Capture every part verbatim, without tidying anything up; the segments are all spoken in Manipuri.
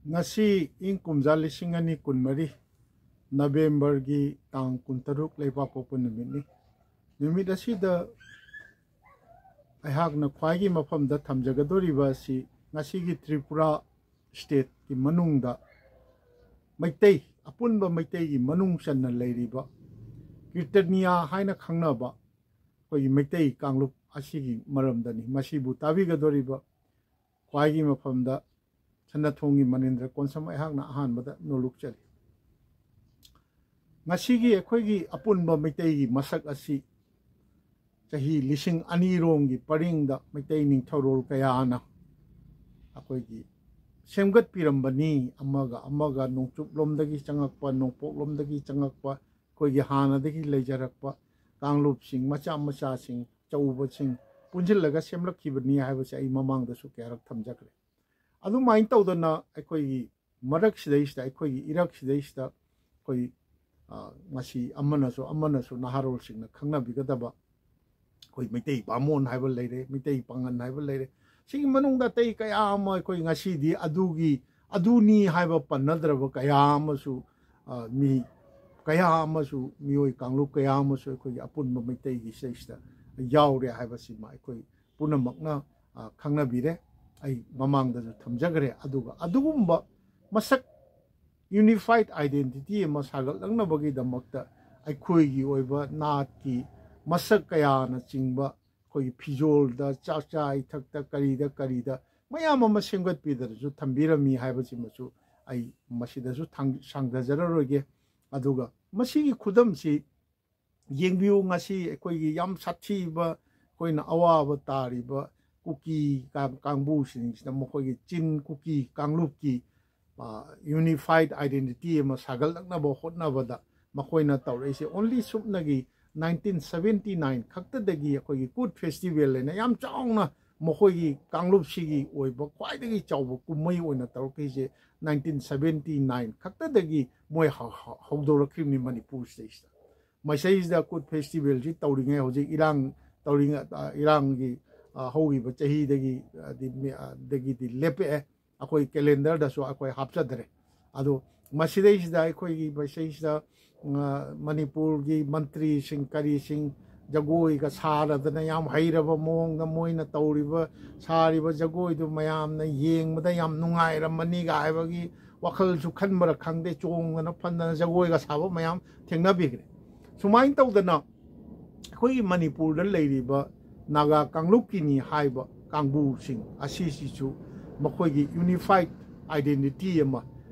ꯉꯁꯤ ꯏꯪ ꯀꯨꯝꯖꯥ ꯂꯤꯁꯤꯡ ꯑꯅꯤ ꯀꯨꯟꯃꯔꯤ ꯅꯕꯦꯝꯕꯔꯒꯤ ꯇꯥꯡ ꯀꯨꯟꯇꯔꯨꯛ ꯂꯩꯕꯥꯛꯄꯣꯛꯄ ꯅꯨꯃꯤꯠꯅꯤ꯫ ꯅꯨꯃꯤꯠ ꯑꯁꯤꯗ ꯑꯩꯍꯥꯛꯅ ꯈ꯭ꯋꯥꯏꯒꯤ ꯃꯐꯝꯗ ꯊꯝꯖꯒꯗꯧꯔꯤꯕ ꯑꯁꯤ ꯉꯁꯤꯒꯤ ꯇ꯭ꯔꯤꯄꯨꯔꯥ ꯁ꯭ꯇꯦꯠꯀꯤ ꯃꯅꯨꯡꯗ ꯃꯩꯇꯩ, ꯑꯄꯨꯟꯕ ꯃꯩꯇꯩꯒꯤ ꯃꯅꯨꯡ ꯆꯟꯅ ꯂꯩꯔꯤꯕ ꯀꯤꯔꯇꯅꯤꯌꯥ ꯍꯥꯏꯅ ꯈꯪꯅꯕ ꯑꯩꯈꯣꯏꯒꯤ ꯃꯩꯇꯩ ꯀꯥꯡꯂꯨꯞ ꯑꯁꯤꯒꯤ ꯃꯔꯝꯗꯅꯤ꯫ ꯃꯁꯤꯕꯨ ꯇꯥꯕꯤꯒꯗꯧꯔꯤꯕ ꯈ꯭ꯋꯥꯏꯒꯤ ꯃꯐꯝꯗ ꯁꯅꯥꯊꯣꯡꯒꯤ ꯃꯅꯤꯟꯗ꯭ꯔ ꯀꯣꯟꯁꯝ ꯑꯩꯍꯥꯛꯅ ꯑꯍꯥꯟꯕꯗ ꯅꯣꯂꯨꯛꯆꯔꯤ꯫ ꯉꯁꯤꯒꯤ ꯑꯩꯈꯣꯏꯒꯤ ꯑꯄꯨꯟꯕ ꯃꯩꯇꯩꯒꯤ ꯃꯁꯛ ꯑꯁꯤ ꯆꯍꯤ ꯂꯤꯁꯤꯡ ꯑꯅꯤꯔꯣꯝꯒꯤ ꯄꯔꯤꯡꯗ ꯃꯩꯇꯩ ꯅꯤꯡꯊꯧꯔꯣꯜ ꯀꯌꯥꯅ ꯑꯩꯈꯣꯏꯒꯤ ꯁꯦꯝꯒꯠꯄꯤꯔꯝꯕꯅꯤ꯫ ꯑꯃꯒ ꯑꯃꯒ ꯅꯣꯡꯆꯨꯞꯂꯣꯝꯗꯒꯤ ꯆꯪꯉꯛꯄ, ꯅꯣꯡꯄꯣꯛꯂꯣꯝꯗꯒꯤ ꯆꯪꯉꯛꯄ, ꯑꯩꯈꯣꯏꯒꯤ ꯍꯥꯟꯅꯗꯒꯤ ꯂꯩꯖꯔꯛꯄ ꯀꯥꯡꯂꯨꯞꯁꯤꯡ, ꯃꯆꯥ ꯃꯆꯥꯁꯤꯡ, ꯑꯆꯧꯕꯁꯤꯡ ꯄꯨꯟꯁꯤꯜꯂꯒ ꯁꯦꯝꯂꯛꯈꯤꯕꯅꯤ ꯍꯥꯏꯕꯁꯦ ꯑꯩ ꯃꯃꯥꯡꯗꯁꯨ ꯀꯌꯥꯔꯛ ꯊꯝꯖꯈ꯭ꯔꯦ꯫ ꯑꯗꯨꯃꯥꯏꯅ ꯇꯧꯗꯅ ꯑꯩꯈꯣꯏꯒꯤ ꯃꯔꯛꯁꯤꯗꯩꯁꯤꯗ, ꯑꯩꯈꯣꯏꯒꯤ ꯏꯔꯛꯁꯤꯗꯩꯁꯤꯗ ꯑꯩꯈꯣꯏ, ꯑ, ꯉꯁꯤ ꯑꯃꯅꯁꯨ ꯑꯃꯅꯁꯨ ꯅꯍꯥꯔꯣꯜꯁꯤꯡꯅ ꯈꯪꯅꯕꯤꯒꯗꯕ ꯑꯩꯈꯣꯏ ꯃꯩꯇꯩ ꯕꯥꯃꯣꯟ ꯍꯥꯏꯕ ꯂꯩꯔꯦ, ꯃꯩꯇꯩ ꯄꯥꯉꯟ ꯍꯥꯏꯕ ꯂꯩꯔꯦ꯫ ꯁꯤꯒꯤ ꯃꯅꯨꯡꯗ ꯑꯇꯩ ꯀꯌꯥ ꯑꯃ ꯑꯩꯈꯣꯏ ꯉꯁꯤꯗꯤ ꯑꯗꯨꯒꯤ, ꯑꯗꯨꯅꯤ ꯍꯥꯏꯕ ꯄꯟꯅꯗ꯭ꯔꯕ ꯀꯌꯥ ꯑꯃꯁꯨ, ꯑ, ꯃꯤ ꯀꯌꯥ ꯑꯃꯁꯨ, ꯃꯤꯑꯣꯏ ꯀꯥꯡꯂꯨꯞ ꯀꯌꯥ ꯑꯃꯁꯨ ꯑꯩꯈꯣꯏꯒꯤ ꯑꯄꯨꯟꯕ ꯃꯩꯇꯩꯒꯤ ꯁꯤꯗꯩꯁꯤꯗ ꯌꯥꯎꯔꯦ ꯍꯥꯏꯕꯁꯤꯃ ꯑꯩꯈꯣꯏ ꯄꯨꯝꯅꯃꯛꯅ, ꯑ, ꯈꯪꯅꯕꯤꯔꯦ꯫ ꯑꯩ ꯃꯃꯥꯡꯗꯁꯨ ꯊꯝꯖꯈ꯭ꯔꯦ꯫ ꯑꯗꯨꯒ ꯑꯗꯨꯒꯨꯝꯕ ꯃꯁꯛ, unified identity ꯑꯃ ꯁꯥꯒꯠꯂꯛꯅꯕꯒꯤꯗꯃꯛꯇ ꯑꯩꯈꯣꯏꯒꯤ ꯑꯣꯏꯕ ꯅꯥꯠꯀꯤ ꯃꯁꯛ ꯀꯌꯥꯅꯆꯤꯡꯕ ꯑꯩꯈꯣꯏꯒꯤ ꯐꯤꯖꯣꯜꯗ, ꯆꯥꯛꯆꯥ ꯏꯊꯛꯇ, ꯀꯔꯤꯗ ꯀꯔꯤꯗ ꯃꯌꯥꯝ ꯑꯃ ꯁꯦꯝꯒꯠꯄꯤꯗꯅꯁꯨ ꯊꯝꯕꯤꯔꯝꯃꯤ ꯍꯥꯏꯕꯁꯤꯃꯁꯨ ꯑꯩ ꯃꯁꯤꯗꯁꯨ ꯊꯥꯡ-, ꯁꯥꯡꯊꯖꯔꯔꯣꯏꯒꯦ꯫ ꯑꯗꯨꯒ ꯃꯁꯤꯒꯤ ꯈꯨꯗꯝꯁꯤ ꯌꯦꯡꯕꯤꯌꯨ, ꯉꯁꯤ ꯑꯩꯈꯣꯏꯒꯤ ꯌꯥꯝ ꯁꯥꯊꯤꯕ, ꯑꯩꯈꯣꯏꯅ ꯑꯋꯥꯕ ꯇꯥꯔꯤꯕ ꯀꯨꯀꯤ ꯀꯥ-, ꯀꯥꯡꯕꯨꯁꯤꯡꯁꯤꯅ ꯃꯈꯣꯏꯒꯤ ꯆꯤꯟ ꯀꯨꯀꯤ ꯀꯥꯡꯂꯨꯞꯀꯤ, ꯑ, unified identity ꯑꯃ ꯁꯥꯒꯠꯂꯛꯅꯕ ꯍꯣꯠꯅꯕꯗ ꯃꯈꯣꯏꯅ ꯇꯧꯔꯛꯏꯁꯦ꯫ Only ꯁꯨꯞꯅꯒꯤ nineteen seventy nine ꯈꯛꯇꯗꯒꯤ ꯑꯩꯈꯣꯏꯒꯤ ꯀꯨꯠ ꯐꯦꯁꯇꯤꯚꯦꯜ ꯍꯥꯏꯅ ꯌꯥꯝ ꯆꯥꯎꯅ ꯃꯈꯣꯏꯒꯤ ꯀꯥꯡꯂꯨꯞꯁꯤꯒꯤ ꯑꯣꯏꯕ ꯈ꯭ꯋꯥꯏꯗꯒꯤ ꯆꯥꯎꯕ ꯀꯨꯝꯍꯩ ꯑꯣꯏꯅ ꯇꯧꯔꯛꯈꯤꯁꯦ nineteen seventy nine ꯈꯛꯇꯗꯒꯤ ꯃꯣꯏ ꯍꯧ-, ꯍꯧ-, ꯍꯧꯗꯣꯔꯛꯈꯤꯕꯅꯤ ꯃꯅꯤꯄꯨꯔꯁꯤꯗꯩꯁꯤꯗ꯫ ꯃꯁꯤꯗꯩꯁꯤꯗ ꯀꯨꯠ ꯐꯦꯁꯇꯤꯚꯦꯜꯁꯤ ꯇꯧꯔꯤꯉꯩ, ꯍꯧꯖꯤꯛ ꯏꯔꯥꯡ ꯇꯧꯔꯤꯉꯩ, ꯑ, ꯏꯔꯥꯡꯒꯤ, ꯑ, ꯍꯧꯈꯤꯕ ꯆꯍꯤꯗꯒꯤ, ꯑꯗꯤ ꯃꯤ-, ꯑꯗꯒꯤꯗꯤ ꯂꯦꯞꯄꯛꯑꯦ꯫ ꯑꯩꯈꯣꯏ ꯀꯦꯂꯦꯟꯗꯔꯗꯁꯨ ꯑꯩꯈꯣꯏ ꯍꯥꯞꯆꯗ꯭ꯔꯦ꯫ ꯑꯗꯣ ꯃꯁꯤꯗꯩꯁꯤꯗ ꯑꯩꯈꯣꯏꯒꯤ ꯃꯁꯤꯗꯩꯁꯤꯗ, ꯑ, ꯃꯅꯤꯄꯨꯔꯒꯤ ꯃꯟꯇ꯭ꯔꯤꯁꯤꯡ ꯀꯔꯤꯁꯤꯡ ꯖꯒꯣꯏꯒ ꯁꯥꯔꯗꯅ ꯌꯥꯝ ꯍꯩꯔꯕ ꯃꯑꯣꯡꯗ ꯃꯣꯏꯅ ꯇꯧꯔꯤꯕ, ꯁꯥꯔꯤꯕ ꯖꯒꯣꯏꯗꯨ ꯃꯌꯥꯝꯅ ꯌꯦꯡꯕꯗ ꯌꯥꯝ ꯅꯨꯡꯉꯥꯏꯔꯝꯃꯅꯤꯒ ꯍꯥꯏꯕꯒꯤ ꯋꯥꯈꯜꯁꯨ ꯈꯟꯕꯔ ꯈꯪꯗꯦ, ꯆꯣꯡꯗꯅ ꯐꯟꯗꯅ ꯖꯒꯣꯏꯒ ꯁꯥꯕ ꯃꯌꯥꯝ ꯊꯦꯡꯅꯕꯤꯈ꯭ꯔꯦ꯫ ꯁꯨꯃꯥꯏꯅ ꯇꯧꯗꯅ ꯑꯩꯈꯣꯏꯒꯤ ꯃꯅꯤꯄꯨꯔꯗ ꯂꯩꯔꯤꯕ ꯅꯥꯒꯥ ꯀꯥꯡꯂꯨꯞꯀꯤꯅꯤ ꯍꯥꯏꯕ ꯀꯥꯡꯕꯨꯁꯤꯡ ꯑꯁꯤꯁꯤꯁꯨ ꯃꯈꯣꯏꯒꯤ unified identity ꯑꯃ,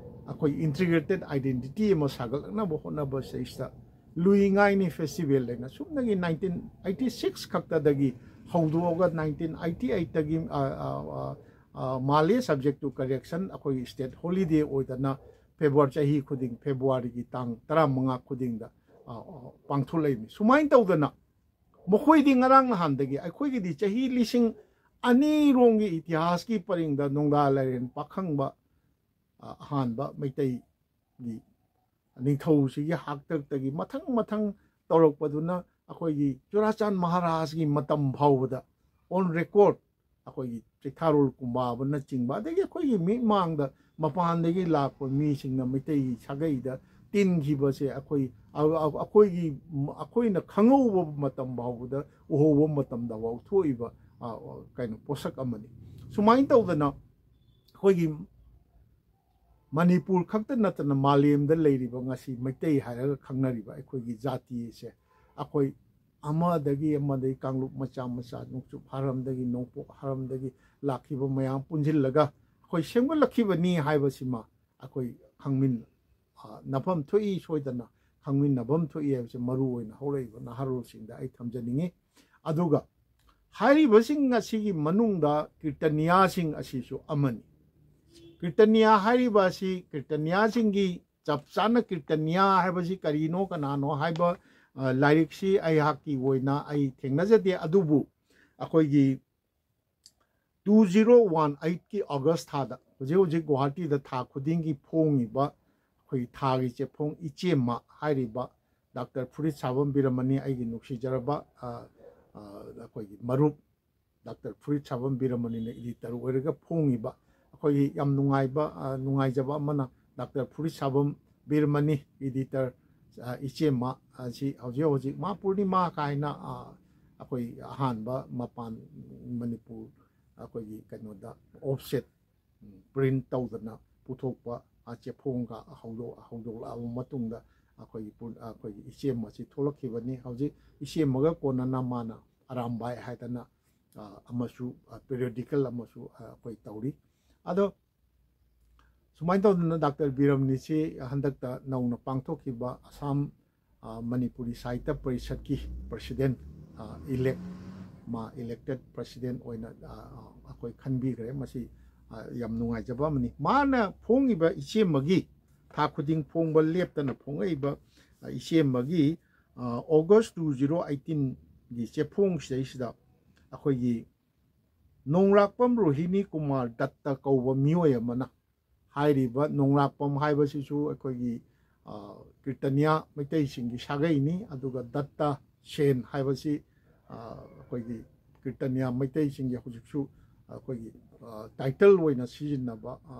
ꯑꯩꯈꯣꯏ integrated identity ꯑꯃ ꯁꯥꯒꯠꯂꯛꯅꯕ ꯍꯣꯠꯅꯕꯁꯤꯗꯩꯁꯤꯗ ꯂꯨꯏ ꯉꯥꯏꯅꯤ ꯐꯦꯁꯇꯤꯚꯦꯜ ꯍꯥꯏꯅ ꯁꯨꯞꯅꯒꯤ nineteen eighty six ꯈꯛꯇꯗꯒꯤ ꯍꯧꯗꯣꯛꯑꯒ nineteen eighty eight ꯇꯒꯤ, ꯑ, ꯑ, ꯑ, ꯑ, ꯃꯥꯜꯂꯤ, subject to correction, ꯑꯩꯈꯣꯏꯒꯤ state holiday ꯑꯣꯏꯗꯅ ꯐꯦꯕ꯭ꯔꯨꯋꯥꯔꯤ, ꯆꯍꯤ ꯈꯨꯗꯤꯡ ꯐꯦꯕ꯭ꯔꯨꯋꯥꯔꯤꯒꯤ ꯇꯥꯡ ꯇꯔꯥꯃꯉꯥ ꯈꯨꯗꯤꯡꯗ, ꯑ, ꯑ, ꯄꯥꯡꯊꯣꯛꯂꯛꯏꯅꯤ꯫ ꯁꯨꯃꯥꯏꯅ ꯇꯧꯗꯅ ꯃꯈꯣꯏꯗꯤ ꯉꯔꯥꯡ ꯅꯍꯥꯟꯗꯒꯤ, ꯑꯩꯈꯣꯏꯒꯤꯗꯤ ꯆꯍꯤ ꯂꯤꯁꯤꯡ ꯑꯅꯤꯔꯣꯝꯒꯤ ꯏꯇꯤꯍꯥꯁꯀꯤ ꯄꯔꯤꯡꯗ ꯅꯣꯡꯗꯥ ꯂꯥꯏꯔꯦꯟ ꯄꯥꯈꯪꯕ, ꯑ, ꯑꯍꯥꯟꯕ ꯃꯩꯇꯩꯒꯤ ꯅꯤꯡꯊꯧꯁꯤꯒꯤ ꯍꯥꯛꯇꯛꯇꯒꯤ ꯃꯊꯪ ꯃꯊꯪ ꯇꯧꯔꯛꯄꯗꯨꯅ ꯑꯩꯈꯣꯏꯒꯤ ꯆꯨꯔꯥꯆꯥꯟ ꯃꯍꯥꯔꯥꯖꯒꯤ ꯃꯇꯝ ꯐꯥꯎꯕꯗ on record ꯑꯩꯈꯣꯏꯒꯤ ꯆꯩꯊꯥꯔꯣꯜ ꯀꯨꯝꯕꯥꯕꯅꯆꯤꯡꯕ, ꯑꯗꯒꯤ ꯑꯩꯈꯣꯏꯒꯤ ꯃꯤꯠꯃꯥꯡꯗ ꯃꯄꯥꯟꯗꯒꯤ ꯂꯥꯛꯄ ꯃꯤꯁꯤꯡꯅ ꯃꯩꯇꯩꯒꯤ ꯁꯥꯒꯩꯗ ꯇꯤꯟꯈꯤꯕꯁꯦ ꯑꯩꯈꯣꯏ, ꯑ-, ꯑ-, ꯑꯩꯈꯣꯏꯒꯤ, ꯑꯩꯈꯣꯏꯅ ꯈꯪꯍꯧꯕ ꯃꯇꯝ ꯐꯥꯎꯕꯗ, ꯎꯍꯧꯕ ꯃꯇꯝꯗ ꯐꯥꯎ ꯊꯣꯛꯏꯕ, ꯑ, ꯑ, ꯀꯩꯅꯣ, ꯄꯣꯠꯁꯛ ꯑꯃꯅꯤ꯫ ꯁꯨꯃꯥꯏꯅ ꯇꯧꯗꯅ ꯑꯩꯈꯣꯏꯒꯤ ꯃꯅꯤꯄꯨꯔ ꯈꯛꯇ ꯅꯠꯇꯅ ꯃꯥꯂꯦꯝꯗ ꯂꯩꯔꯤꯕ ꯉꯁꯤ ꯃꯩꯇꯩ ꯍꯥꯏꯔꯒ ꯈꯪꯅꯔꯤꯕ ꯑꯩꯈꯣꯏꯒꯤ ꯖꯥꯇꯤꯁꯦ, ꯑꯩꯈꯣꯏ ꯑꯃꯗꯒꯤ ꯑꯃꯗꯒꯤ ꯀꯥꯡꯂꯨꯞ ꯃꯆꯥ ꯃꯆꯥ, ꯅꯣꯡꯆꯨꯞ ꯍꯥꯔꯝꯗꯒꯤ, ꯅꯣꯡꯄꯣꯛ ꯍꯥꯔꯝꯗꯒꯤ ꯂꯥꯛꯈꯤꯕ ꯃꯌꯥꯝ ꯄꯨꯟꯁꯤꯜꯂꯒ ꯑꯩꯈꯣꯏ ꯁꯦꯝꯒꯠꯂꯛꯈꯤꯕꯅꯤ ꯍꯥꯏꯕꯁꯤꯃ ꯑꯩꯈꯣꯏ ꯈꯪꯃꯤꯟ-, ꯑ, ꯅꯐꯝ ꯊꯣꯛꯏ, ꯁꯣꯏꯗꯅ ꯈꯪꯃꯤꯟꯅꯐꯝ ꯊꯣꯛꯏ ꯍꯥꯏꯕꯁꯦ ꯃꯔꯨ ꯑꯣꯏꯅ ꯍꯧꯔꯛꯏꯕ ꯅꯍꯥꯔꯣꯜꯁꯤꯡꯗ ꯑꯩ ꯊꯝꯖꯅꯤꯡꯉꯤ꯫ ꯑꯗꯨꯒ ꯍꯥꯏꯔꯤꯕꯁꯤꯡ ꯑꯁꯤꯒꯤ ꯃꯅꯨꯡꯗ ꯀꯤꯔꯇꯅꯤꯌꯥꯁꯤꯡ ꯑꯁꯤꯁꯨ ꯑꯃꯅꯤ꯫ ꯀꯤꯔꯇꯅꯤꯌꯥ ꯍꯥꯏꯔꯤꯕ ꯑꯁꯤ, ꯀꯤꯔꯇꯅꯤꯌꯥꯁꯤꯡꯒꯤ ꯆꯞ ꯆꯥꯅ ꯀꯤꯔꯇꯅꯤꯌꯥ ꯍꯥꯏꯕꯁꯤ ꯀꯔꯤꯅꯣ, ꯀꯅꯥꯅꯣ ꯍꯥꯏꯕ, ꯑ, ꯂꯥꯏꯔꯤꯛꯁꯤ ꯑꯩꯍꯥꯛꯀꯤ ꯑꯣꯏꯅ ꯑꯩ ꯊꯦꯡꯅꯖꯗꯦ꯫ ꯑꯗꯨꯕꯨ ꯑꯩꯈꯣꯏꯒꯤ two zero one eight ꯀꯤ ꯑꯣꯒꯁ ꯊꯥꯗ, ꯍꯧꯖꯤꯛ ꯍꯧꯖꯤꯛ ꯒꯨꯋꯥꯍꯥꯇꯤꯗ ꯊꯥ ꯈꯨꯗꯤꯡꯒꯤ ꯐꯣꯡꯉꯤꯕ ꯑꯩꯈꯣꯏꯒꯤ ꯊꯥꯒꯤ ꯆꯦꯐꯣꯡ ꯏꯆꯦꯝꯃ ꯍꯥꯏꯔꯤꯕ ꯗꯥꯛꯇꯔ ꯐꯨꯔꯤꯠ ꯁꯥꯕꯝ ꯕꯤꯔꯃꯅꯤ, ꯑꯩꯒꯤ ꯅꯨꯡꯁꯤꯖꯔꯕ, ꯑ, ꯑ, ꯑꯩꯈꯣꯏꯒꯤ ꯃꯔꯨꯞ ꯗꯥꯛꯇꯔ ꯐꯨꯔꯤꯠ ꯁꯥꯕꯝ ꯕꯤꯔꯃꯅꯤꯅ editor ꯑꯣꯏꯔꯒ ꯐꯣꯡꯉꯤꯕ ꯑꯩꯈꯣꯏꯒꯤ ꯌꯥꯝ ꯅꯨꯡꯉꯥꯏꯕ, ꯑ, ꯅꯨꯡꯉꯥꯏꯖꯕ ꯑꯃꯅ ꯗꯥꯛꯇꯔ ꯐꯨꯔꯤꯠꯁꯥꯕꯝ ꯕꯤꯔꯃꯅꯤ, editor, ꯑ, ꯏꯆꯦꯃ ꯑꯁꯤ ꯍꯧꯖꯤꯛ ꯍꯧꯖꯤꯛ ꯃꯥ ꯄꯨꯔꯅꯤꯃꯥ ꯀꯥꯏꯅ, ꯑ, ꯑꯩꯈꯣꯏ ꯑꯍꯥꯟꯕ ꯃꯄꯥꯟ ꯃꯅꯤꯄꯨꯔ ꯑꯩꯈꯣꯏꯒꯤ ꯀꯩꯅꯣꯗ offset print ꯇꯧꯗꯅ ꯄꯨꯊꯣꯛꯄ, ꯑ, ꯆꯦꯐꯣꯡꯒ ꯍꯧꯗꯣꯛ-, ꯍꯧꯗꯣꯛꯂꯛꯑꯕ ꯃꯇꯨꯡꯗ ꯑꯩꯈꯣꯏꯒꯤ ꯄꯨ-, ꯑꯩꯈꯣꯏꯒꯤ ꯏꯆꯦꯃ ꯑꯁꯤ ꯊꯣꯛꯂꯛꯈꯤꯕꯅꯤ꯫ ꯍꯧꯖꯤꯛ ꯏꯆꯦꯃꯒ ꯀꯣꯟꯅꯅ ꯃꯥꯅ ꯑꯔꯥꯝꯕꯥꯏ ꯍꯥꯏꯗꯅ, ꯑ, ꯑꯃꯁꯨ, ꯑ, periodical ꯑꯃꯁꯨ, ꯑ, ꯑꯩꯈꯣꯏ ꯇꯧꯔꯤ꯫ ꯑꯗꯣ ꯁꯨꯃꯥꯏꯅ ꯇꯧꯗꯅ ꯗꯥꯛꯇꯔ ꯕꯤꯔꯝꯅꯤꯁꯤ ꯍꯟꯗꯛꯇ ꯅꯧꯅ ꯄꯥꯡꯊꯣꯛꯈꯤꯕ ꯑꯁꯥꯝ, ꯑ, ꯃꯅꯤꯄꯨꯔꯤ ꯁꯥꯍꯤꯇ꯭ꯌ ꯄꯔꯤꯁꯠꯀꯤ president, ꯑ, elect, ꯃꯥ elected president ꯑꯣꯏꯅ, ꯑ, ꯑ, ꯑꯩꯈꯣꯏ ꯈꯟꯕꯤꯈ꯭ꯔꯦ꯫ ꯃꯁꯤ, ꯑ, ꯌꯥꯝ ꯅꯨꯡꯉꯥꯏꯖꯕ ꯑꯃꯅꯤ꯫ ꯃꯥꯅ ꯐꯣꯡꯉꯤꯕ ꯏꯆꯦꯃꯒꯤ, ꯊꯥ ꯈꯨꯗꯤꯡ ꯐꯣꯡꯕ ꯂꯦꯞꯇꯅ ꯐꯣꯡꯉꯛꯏꯕ, ꯑ, ꯏꯆꯦꯃꯒꯤ, ꯑ, August two zero eighteen ꯒꯤ ꯆꯦꯐꯣꯡꯁꯤꯗꯩꯁꯤꯗ ꯑꯩꯈꯣꯏꯒꯤ ꯅꯣꯡꯂꯥꯛꯄꯝ ꯔꯣꯍꯤꯅꯤ ꯀꯨꯃꯥꯔ ꯗꯠꯇ ꯀꯧꯕ ꯃꯤꯑꯣꯏ ꯑꯃꯅ, ꯍꯥꯏꯔꯤꯕ ꯅꯣꯡꯂꯥꯛꯄꯝ ꯍꯥꯏꯕꯁꯤꯁꯨ ꯑꯩꯈꯣꯏꯒꯤ, ꯑ, ꯀꯤꯔꯇꯅꯤꯌꯥ ꯃꯩꯇꯩꯁꯤꯡꯒꯤ ꯁꯥꯒꯩꯅꯤ꯫ ꯑꯗꯨꯒ ꯗꯠꯇ ꯁꯦꯟ ꯍꯥꯏꯕꯁꯤ, ꯑ, ꯑꯩꯈꯣꯏꯒꯤ ꯀꯤꯔꯇꯅꯤꯌꯥ ꯃꯩꯇꯩꯁꯤꯡꯒꯤ ꯍꯧꯖꯤꯛꯁꯨ ꯑꯩꯈꯣꯏꯒꯤ, ꯑ, title ꯑꯣꯏꯅ ꯁꯤꯖꯤꯟꯅꯕ, ꯑ,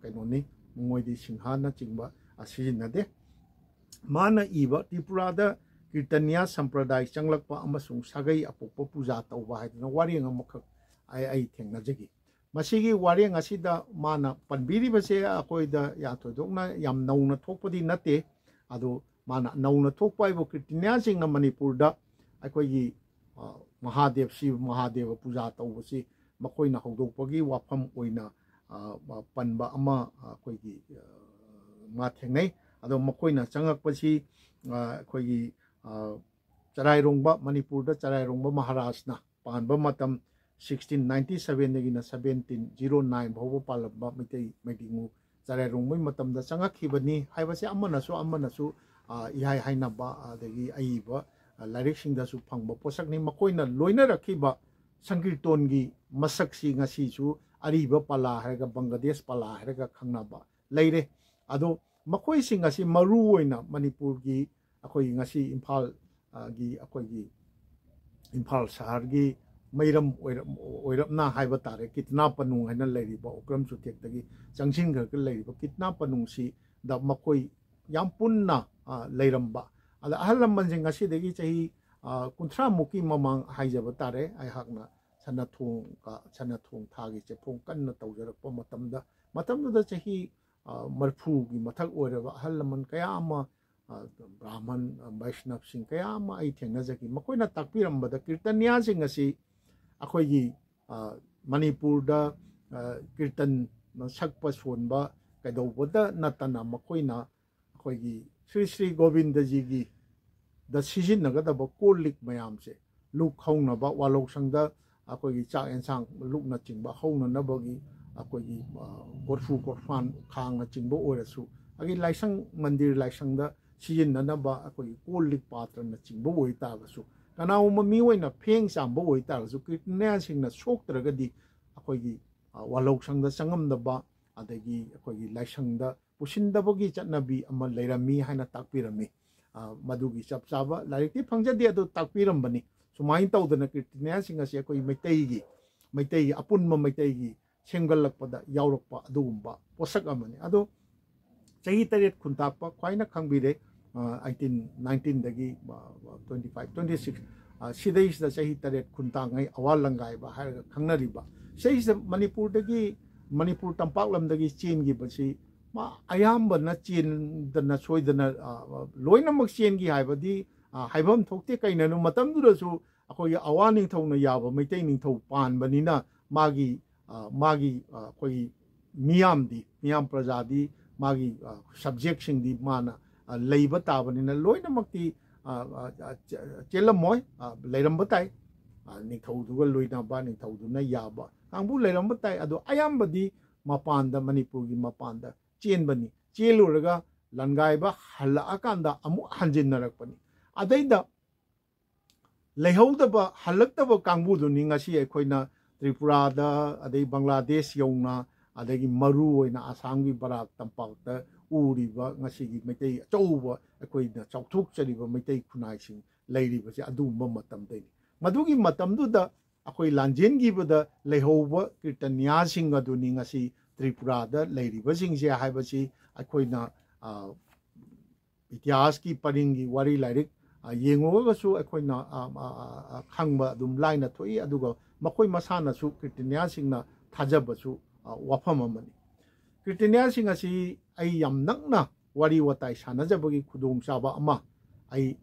ꯀꯩꯅꯣꯅꯤ꯫ ꯃꯣꯏꯗꯤ ꯁꯤꯡꯍꯅꯆꯤꯡꯕ, ꯑ, ꯁꯤꯖꯤꯟꯅꯗꯦ꯫ ꯃꯥꯅ ꯏꯕ ꯇ꯭ꯔꯤꯄꯨꯔꯥꯗ ꯀꯤꯔꯇꯅꯤꯌꯥ ꯁꯝꯄ꯭ꯔꯗꯥꯏ ꯆꯪꯂꯛꯄ ꯑꯃꯁꯨꯡ ꯁꯥꯒꯩ ꯑꯄꯣꯛꯄ ꯄꯨꯖꯥ ꯇꯧꯕ ꯍꯥꯏꯗꯅ ꯋꯥꯔꯦꯡ ꯑꯃꯈꯛ ꯑꯩ, ꯑꯩ ꯊꯦꯡꯅꯖꯈꯤ꯫ ꯃꯁꯤꯒꯤ ꯋꯥꯔꯦꯡ ꯑꯁꯤꯗ ꯃꯥꯅ ꯄꯟꯕꯤꯔꯤꯕꯁꯦ ꯑꯩꯈꯣꯏꯗ ꯌꯥꯝ ꯊꯣꯏꯗꯣꯛꯅ ꯌꯥꯝ ꯅꯧꯅ ꯊꯣꯛꯄꯗꯤ ꯅꯠꯇꯦ꯫ ꯑꯗꯣ ꯃꯥꯅ ꯅꯧꯅ ꯊꯣꯛꯄ ꯍꯥꯏꯕꯨ ꯀꯤꯔꯇꯅꯤꯌꯥꯁꯤꯡꯅ ꯃꯅꯤꯄꯨꯔꯗ ꯑꯩꯈꯣꯏꯒꯤ, ꯑ, ꯃꯍꯥꯗꯦꯕ, ꯁꯤꯕ ꯃꯍꯥꯗꯦꯕ ꯄꯨꯖꯥ ꯇꯧꯕꯁꯤ ꯃꯈꯣꯏꯅ ꯍꯧꯗꯣꯛꯄꯒꯤ ꯋꯥꯐꯝ ꯑꯣꯏꯅ, ꯑ, ꯄꯟꯕ ꯑꯃ ꯑꯩꯈꯣꯏꯒꯤ, ꯑ, ꯃꯥ ꯊꯦꯡꯅꯩ꯫ ꯑꯗꯣ ꯃꯈꯣꯏꯅ ꯆꯪꯉꯛꯄꯁꯤ, ꯑ, ꯑꯩꯈꯣꯏꯒꯤ, ꯑ, ꯆꯔꯥꯏꯔꯣꯡꯕ, ꯃꯅꯤꯄꯨꯔꯗ ꯆꯔꯥꯏꯔꯣꯡꯕ ꯃꯍꯥꯔꯥꯖꯅ ꯄꯥꯟꯕ ꯃꯇꯝ sixteen ninety seven ꯗꯒꯤꯅ seventeen zero nine ꯐꯥꯎꯕ ꯄꯥꯜꯂꯝꯕ ꯃꯩꯇꯩ ꯃꯩꯗꯤꯉꯨ ꯆꯔꯥꯏꯔꯣꯡꯕꯒꯤ ꯃꯇꯝꯗ ꯆꯪꯉꯛꯈꯤꯕꯅꯤ ꯍꯥꯏꯕꯁꯦ ꯑꯃꯅꯁꯨ ꯑꯃꯅꯁꯨ, ꯑ, ꯏꯍꯥꯏ ꯍꯥꯏꯅꯕ, ꯑꯗꯒꯤ ꯑꯏꯕ, ꯑ, ꯂꯥꯏꯔꯤꯛꯁꯤꯡꯗꯁꯨ ꯐꯪꯕ ꯄꯣꯠꯁꯛꯅꯤ꯫ ꯃꯈꯣꯏꯅ ꯂꯣꯏꯅꯔꯛꯈꯤꯕ ꯁꯪꯀꯤꯔꯇꯣꯟꯒꯤ ꯃꯁꯛꯁꯤ ꯉꯁꯤꯁꯨ ꯑꯔꯤꯕ ꯄꯂꯥ ꯍꯥꯏꯔꯒ, ꯕꯪꯒ꯭ꯂꯥꯗꯦꯁ ꯄꯂꯥ ꯍꯥꯏꯔꯒ ꯈꯪꯅꯕ ꯂꯩꯔꯦ꯫ ꯑꯗꯣ ꯃꯈꯣꯏꯁꯤꯡ ꯑꯁꯤ ꯃꯔꯨ ꯑꯣꯏꯅ ꯃꯅꯤꯄꯨꯔꯒꯤ ꯑꯩꯈꯣꯏꯒꯤ ꯉꯁꯤ ꯏꯝꯐꯥꯜ, ꯑ, ꯒꯤ ꯑꯩꯈꯣꯏꯒꯤ ꯏꯝꯐꯥꯜ ꯁꯍꯔꯒꯤ ꯃꯩꯔꯝ ꯑꯣꯏꯔꯞ-, ꯑꯣꯏꯔꯞꯅ ꯍꯥꯏꯕ ꯇꯥꯔꯦ, ꯀꯤꯇꯅꯥ ꯄꯅꯨꯡ ꯍꯥꯏꯅ ꯂꯩꯔꯤꯕ ꯎꯀ꯭ꯔꯝ ꯆꯨꯊꯦꯛꯇꯒꯤ ꯆꯪꯁꯤꯟꯈ꯭ꯔꯒ ꯂꯩꯔꯤꯕ ꯀꯤꯇꯅꯥ ꯄꯅꯨꯡꯁꯤꯗ ꯃꯈꯣꯏ ꯌꯥꯝ ꯄꯨꯟꯅ, ꯑ, ꯂꯩꯔꯝꯕ꯫ ꯑꯗ ꯑꯍꯜ ꯂꯃꯟꯁꯤꯡ ꯉꯁꯤꯗꯒꯤ ꯆꯍꯤ, ꯑ, ꯀꯨꯟꯊ꯭ꯔꯥ ꯃꯨꯛꯀꯤ ꯃꯃꯥꯡ ꯍꯥꯏꯖꯕ ꯇꯥꯔꯦ, ꯑꯩꯍꯥꯛꯅ ꯁꯅꯥꯊꯣꯡ ꯀ-, ꯁꯅꯥꯊꯣꯡ ꯊꯥꯒꯤ ꯆꯦꯐꯣꯡ ꯀꯟꯅ ꯇꯧꯖꯔꯛꯄ ꯃꯇꯝꯗ, ꯃꯇꯝꯗꯨꯗ ꯆꯍꯤ, ꯑ, ꯃꯔꯤꯐꯨꯒꯤ ꯃꯊꯛ ꯑꯣꯏꯔꯕ ꯑꯍꯜ ꯂꯃꯟ ꯀꯌꯥ ꯑꯃ, ꯑ, ꯕ꯭ꯔꯥꯍꯃꯟ, ꯑ, ꯕꯩꯁꯅꯕꯁꯤꯡ ꯀꯌꯥ ꯑꯃ ꯑꯩ ꯊꯦꯡꯅꯖꯈꯤ꯫ ꯃꯈꯣꯏꯅ ꯇꯥꯛꯄꯤꯔꯝꯕꯗ ꯀꯤꯔꯇꯅꯤꯌꯥꯁꯤꯡ ꯑꯁꯤ ꯑꯩꯈꯣꯏꯒꯤ, ꯑ, ꯃꯅꯤꯄꯨꯔꯗ, ꯑ, ꯀꯤꯔꯇꯟ ꯁꯛꯄ ꯁꯣꯟꯕ ꯀꯩꯗꯧꯕꯗ ꯅꯠꯇꯅ ꯃꯈꯣꯏꯅ ꯑꯩꯈꯣꯏꯒꯤ ꯁ꯭ꯔꯤ ꯁ꯭ꯔꯤ ꯒꯣꯕꯤꯟꯗꯖꯤꯒꯤ ꯗ ꯁꯤꯖꯤꯟꯅꯒꯗꯕ ꯀꯣꯜ ꯂꯤꯛ ꯃꯌꯥꯝꯁꯦ, ꯂꯨꯛ ꯍꯧꯅꯕ, ꯋꯥꯂꯧꯁꯪꯗ ꯑꯩꯈꯣꯏꯒꯤ ꯆꯥꯛ ꯌꯦꯟꯁꯥꯡ ꯂꯨꯛꯅꯆꯤꯡꯕ ꯍꯧꯅꯅꯕꯒꯤ ꯑꯩꯈꯣꯏꯒꯤ, ꯑ, ꯀꯣꯔꯐꯨ ꯀꯣꯔꯐꯥꯟ ꯈꯥꯡꯅꯆꯤꯡꯕ ꯑꯣꯏꯔꯁꯨ, ꯑꯩꯒꯤ ꯂꯥꯏꯁꯪ ꯃꯟꯗꯤꯔ ꯂꯥꯏꯁꯪꯗ ꯁꯤꯖꯤꯟꯅꯅꯕ ꯑꯩꯈꯣꯏꯒꯤ ꯀꯣꯜ ꯂꯤꯛ ꯄꯥꯇ꯭ꯔꯅꯆꯤꯡꯕ ꯑꯣꯏꯇꯥꯔꯒꯁꯨ, ꯀꯅꯥꯒꯨꯝꯕ ꯃꯤꯑꯣꯏꯅ ꯐꯦꯡ ꯆꯥꯝꯕ ꯑꯣꯏꯇꯥꯔꯒꯁꯨ ꯀꯤꯔꯇꯅꯤꯌꯥꯁꯤꯡꯅ ꯁꯣꯛꯇ꯭ꯔꯒꯗꯤ ꯑꯩꯈꯣꯏꯒꯤ, ꯑ, ꯋꯥꯂꯧꯁꯪꯗ ꯆꯪꯉꯝꯗꯕ, ꯑꯗꯒꯤ ꯑꯩꯈꯣꯏꯒꯤ ꯂꯥꯏꯁꯪꯗ ꯄꯨꯁꯤꯟꯗꯕꯒꯤ ꯆꯠꯅꯕꯤ ꯑꯃ ꯂꯩꯔꯝꯃꯤ ꯍꯥꯏꯅ ꯇꯥꯛꯄꯤꯔꯝꯃꯤ꯫ ꯑ, ꯃꯗꯨꯒꯤ ꯆꯞ ꯆꯥꯕ ꯂꯥꯏꯔꯤꯛꯇꯤ ꯐꯪꯖꯗꯦ, ꯑꯗꯨ ꯇꯥꯛꯄꯤꯔꯝꯕꯅꯤ꯫ ꯁꯨꯃꯥꯏꯅ ꯇꯧꯗꯅ ꯀꯤꯔꯇꯅꯤꯌꯥꯁꯤꯡ ꯑꯁꯤ ꯑꯩꯈꯣꯏ ꯃꯩꯇꯩꯒꯤ, ꯃꯩꯇꯩꯒꯤ, ꯑꯄꯨꯟꯕ ꯃꯩꯇꯩꯒꯤ ꯁꯦꯝꯒꯠꯂꯛꯄꯗ ꯌꯥꯎꯔꯛꯄ ꯑꯗꯨꯒꯨꯝꯕ ꯄꯣꯠꯁꯛ ꯑꯃꯅꯤ꯫ ꯑꯗꯣ ꯆꯍꯤ ꯇꯔꯦꯠ ꯈꯨꯟꯇꯥꯛꯄ ꯈ꯭ꯋꯥꯏꯅ ꯈꯪꯕꯤꯔꯦ, ꯑ, eighteen nineteenꯗꯒꯤ, ꯑ, twenty five, twenty six, ꯑ, ꯁꯤꯗꯩꯁꯤꯗ ꯆꯍꯤ ꯇꯔꯦꯠ ꯈꯨꯟꯇꯥꯛꯉꯩ ꯑꯋꯥ ꯂꯪꯒꯥꯏꯕ ꯍꯥꯏꯔꯒ ꯈꯪꯅꯔꯤꯕ꯫ ꯁꯤꯗꯩꯁꯤꯗ ꯃꯅꯤꯄꯨꯔꯗꯒꯤ, ꯃꯅꯤꯄꯨꯔ ꯇꯝꯄꯥꯛ ꯂꯝꯗꯒꯤ ꯆꯦꯟꯈꯤꯕꯁꯤ ꯃꯥ ꯑꯌꯥꯝꯕꯅ ꯆꯦꯟꯗꯅ ꯁꯣꯏꯗꯅ, ꯑ, ꯂꯣꯏꯅꯃꯛ ꯆꯦꯟꯈꯤ ꯍꯥꯏꯕꯗꯤ, ꯑ, ꯍꯥꯏꯐꯝ ꯊꯣꯛꯇꯦ꯫ ꯀꯩꯅꯅꯣ ꯃꯇꯝꯗꯨꯗꯁꯨ ꯑꯩꯈꯣꯏꯒꯤ ꯑꯋꯥ ꯅꯤꯡꯊꯧꯅ ꯌꯥꯕ ꯃꯩꯇꯩ ꯅꯤꯡꯊꯧ ꯄꯥꯟꯕꯅꯤꯅ ꯃꯥꯒꯤ, ꯑ, ꯃꯥꯒꯤ, ꯑ, ꯑꯩꯈꯣꯏꯒꯤ ꯃꯤꯌꯥꯝꯗꯤ, ꯃꯤꯌꯥꯝ ꯄ꯭ꯔꯖꯥꯗꯤ ꯃꯥꯒꯤ, ꯑ, ꯁꯕꯖꯦꯛꯁꯤꯡꯗꯤ ꯃꯥꯅ, ꯑ, ꯂꯩꯕ ꯇꯥꯕꯅꯤꯅ ꯂꯣꯏꯅꯃꯛꯇꯤ, ꯑ, ꯑ, ꯑ, ꯆꯦ-, ꯆꯦꯜꯂꯝꯃꯣꯏ, ꯑ, ꯂꯩꯔꯝꯕ ꯇꯥꯏ꯫ ꯑ, ꯅꯤꯡꯊꯧꯗꯨꯒ ꯂꯣꯏꯅꯕ, ꯅꯤꯡꯊꯧꯗꯨꯅ ꯌꯥꯕ ꯀꯥꯡꯕꯨ ꯂꯩꯔꯝꯕ ꯇꯥꯏ꯫ ꯑꯗꯣ ꯑꯌꯥꯝꯕꯗꯤ ꯃꯄꯥꯟꯗ, ꯃꯅꯤꯄꯨꯔꯒꯤ ꯃꯄꯥꯟꯗ ꯆꯦꯟꯕꯅꯤ꯫ ꯆꯦꯜꯂꯨꯔꯒ ꯂꯟꯒꯥꯏꯕ ꯍꯜꯂꯛꯑꯀꯥꯟꯗ ꯑꯃꯨꯛ ꯍꯟꯖꯤꯟꯅꯔꯛꯄꯅꯤ꯫ ꯑꯗꯩꯗ ꯂꯩꯍꯧꯗꯕ, ꯍꯜꯂꯛꯇꯕ ꯀꯥꯡꯕꯨꯗꯨꯅꯤ ꯉꯁꯤ ꯑꯩꯈꯣꯏꯅ ꯇ꯭ꯔꯤꯄꯨꯔꯥꯗ, ꯑꯗꯩ ꯕꯪꯒ꯭ꯂꯥꯗꯦꯁ ꯌꯧꯅ, ꯑꯗꯒꯤ ꯃꯔꯨ ꯑꯣꯏꯅ ꯑꯁꯥꯝꯒꯤ ꯕꯔꯥꯛ ꯇꯝꯄꯥꯛꯇ ꯎꯔꯤꯕ ꯉꯁꯤꯒꯤ ꯃꯩꯇꯩ ꯑꯆꯧꯕ, ꯑꯩꯈꯣꯏꯅ ꯆꯥꯎꯊꯣꯛꯆꯔꯤꯕ ꯃꯩꯇꯩ ꯈꯨꯟꯅꯥꯏꯁꯤꯡ ꯂꯩꯔꯤꯕꯁꯦ ꯑꯗꯨꯒꯨꯝꯕ ꯃꯇꯝꯗꯩꯅꯤ꯫ ꯃꯗꯨꯒꯤ ꯃꯇꯝꯗꯨꯗ ꯑꯩꯈꯣꯏ ꯂꯥꯟꯖꯦꯟꯈꯤꯕꯗ ꯂꯩꯍꯧꯕ ꯀꯤꯔꯇꯅꯤꯌꯥꯁꯤꯡ ꯑꯗꯨꯅꯤ ꯉꯁꯤ ꯇ꯭ꯔꯤꯄꯨꯔꯥꯗ ꯂꯩꯔꯤꯕꯁꯤꯡꯁꯦ ꯍꯥꯏꯕꯁꯤ ꯑꯩꯈꯣꯏꯅ, ꯑ, ꯏꯇꯤꯍꯥꯁꯀꯤ ꯄꯔꯤꯡꯒꯤ ꯋꯥꯔꯤ ꯂꯥꯏꯔꯤꯛ, ꯑ, ꯌꯦꯡꯉꯨꯔꯒꯁꯨ ꯑꯩꯈꯣꯏꯅ, ꯑ, ꯑ, ꯑ, ꯑ, ꯈꯪꯕ ꯑꯗꯨꯝ ꯂꯥꯏꯅ ꯊꯣꯛꯏ꯫ ꯑꯗꯨꯒ ꯃꯈꯣꯏ ꯃꯁꯥꯅꯁꯨ ꯀꯤꯔꯇꯅꯤꯌꯥꯁꯤꯡꯅ ꯊꯥꯖꯕꯁꯨ, ꯑ, ꯋꯥꯐꯝ ꯑꯃꯅꯤ꯫ ꯀꯤꯔꯇꯅꯤꯌꯥꯁꯤꯡ ꯑꯁꯤ ꯑꯩ ꯌꯥꯝ ꯅꯛꯅ ꯋꯥꯔꯤ ꯋꯥꯇꯥꯏ ꯁꯥꯟꯅꯖꯕꯒꯤ ꯈꯨꯗꯣꯡꯆꯥꯕ ꯑꯃ ꯑꯩ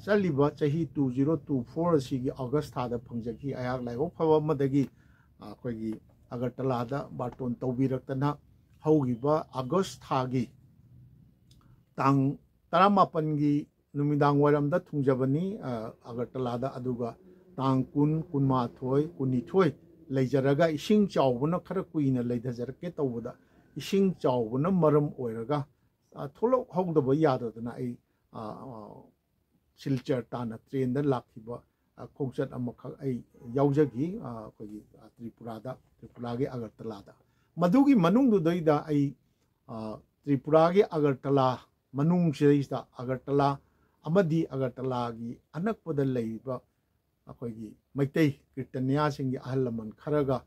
ꯆꯠꯂꯤꯕ ꯆꯍꯤ two zero two four ꯑꯁꯤꯒꯤ ꯑꯣꯒꯁ ꯊꯥꯗ ꯐꯪꯖꯈꯤ꯫ ꯑꯩꯍꯥꯛ ꯂꯥꯏꯕꯛ ꯐꯕ ꯑꯃꯗꯒꯤ, ꯑ, ꯑꯩꯈꯣꯏꯒꯤ ꯑꯒꯔꯇꯂꯥꯗ ꯕꯥꯔꯇꯣꯟ ꯇꯧꯕꯤꯔꯛꯇꯅ ꯍꯧꯈꯤꯕ ꯑꯣꯒꯁ ꯊꯥꯒꯤ ꯇꯥꯡ ꯇꯔꯥꯃꯥꯄꯟꯒꯤ ꯅꯨꯃꯤꯗꯥꯡ ꯋꯥꯏꯔꯝꯗ ꯊꯨꯡꯖꯕꯅꯤ, ꯑ, ꯑꯒꯔꯇꯂꯥꯗ꯫ ꯑꯗꯨꯒ ꯇꯥꯡ ꯀꯨꯟ, ꯀꯨꯟꯃꯥꯊꯣꯏ, ꯀꯨꯟꯅꯤꯊꯣꯏ ꯂꯩꯖꯔꯒ ꯏꯁꯤꯡ ꯆꯥꯎꯕꯅ ꯈꯔ ꯀꯨꯏꯅ ꯂꯩꯊꯖꯔꯛꯀꯦ ꯇꯧꯕꯗ, ꯏꯁꯤꯡ ꯆꯥꯎꯕꯅ ꯃꯔꯝ ꯑꯣꯏꯔꯒ, ꯑ, ꯊꯣꯛꯂꯛꯍꯧꯗꯕ ꯌꯥꯗꯗꯅ ꯑꯩ, ꯑ, ꯑ, ꯁꯤꯜꯆꯔ ꯇꯥꯟꯅ ꯇ꯭ꯔꯦꯟꯗ ꯂꯥꯛꯈꯤꯕ, ꯑ, ꯈꯣꯡꯆꯠ ꯑꯃꯈꯛ ꯑꯩ ꯌꯥꯎꯖꯈꯤ, ꯑ, ꯑꯩꯈꯣꯏꯒꯤ, ꯑ, ꯇ꯭ꯔꯤꯄꯨꯔꯥꯗ, ꯇ꯭ꯔꯤꯄꯨꯔꯥꯒꯤ ꯑꯒꯔꯇꯂꯥꯗ꯫ ꯃꯗꯨꯒꯤ ꯃꯅꯨꯡꯗꯨꯗꯩꯗ ꯑꯩ, ꯑ, ꯇ꯭ꯔꯤꯄꯨꯔꯥꯒꯤ ꯑꯒꯔꯇꯂꯥ ꯃꯅꯨꯡꯁꯤꯗꯩꯁꯤꯗ, ꯑꯒꯔꯇꯂꯥ ꯑꯃꯗꯤ ꯑꯒꯔꯇꯂꯥꯒꯤ ꯑꯅꯛꯄꯗ ꯂꯩꯔꯤꯕ ꯑꯩꯈꯣꯏꯒꯤ ꯃꯩꯇꯩ ꯀꯤꯔꯇꯅꯤꯌꯥꯁꯤꯡꯒꯤ ꯑꯍꯜ ꯂꯃꯟ ꯈꯔꯒ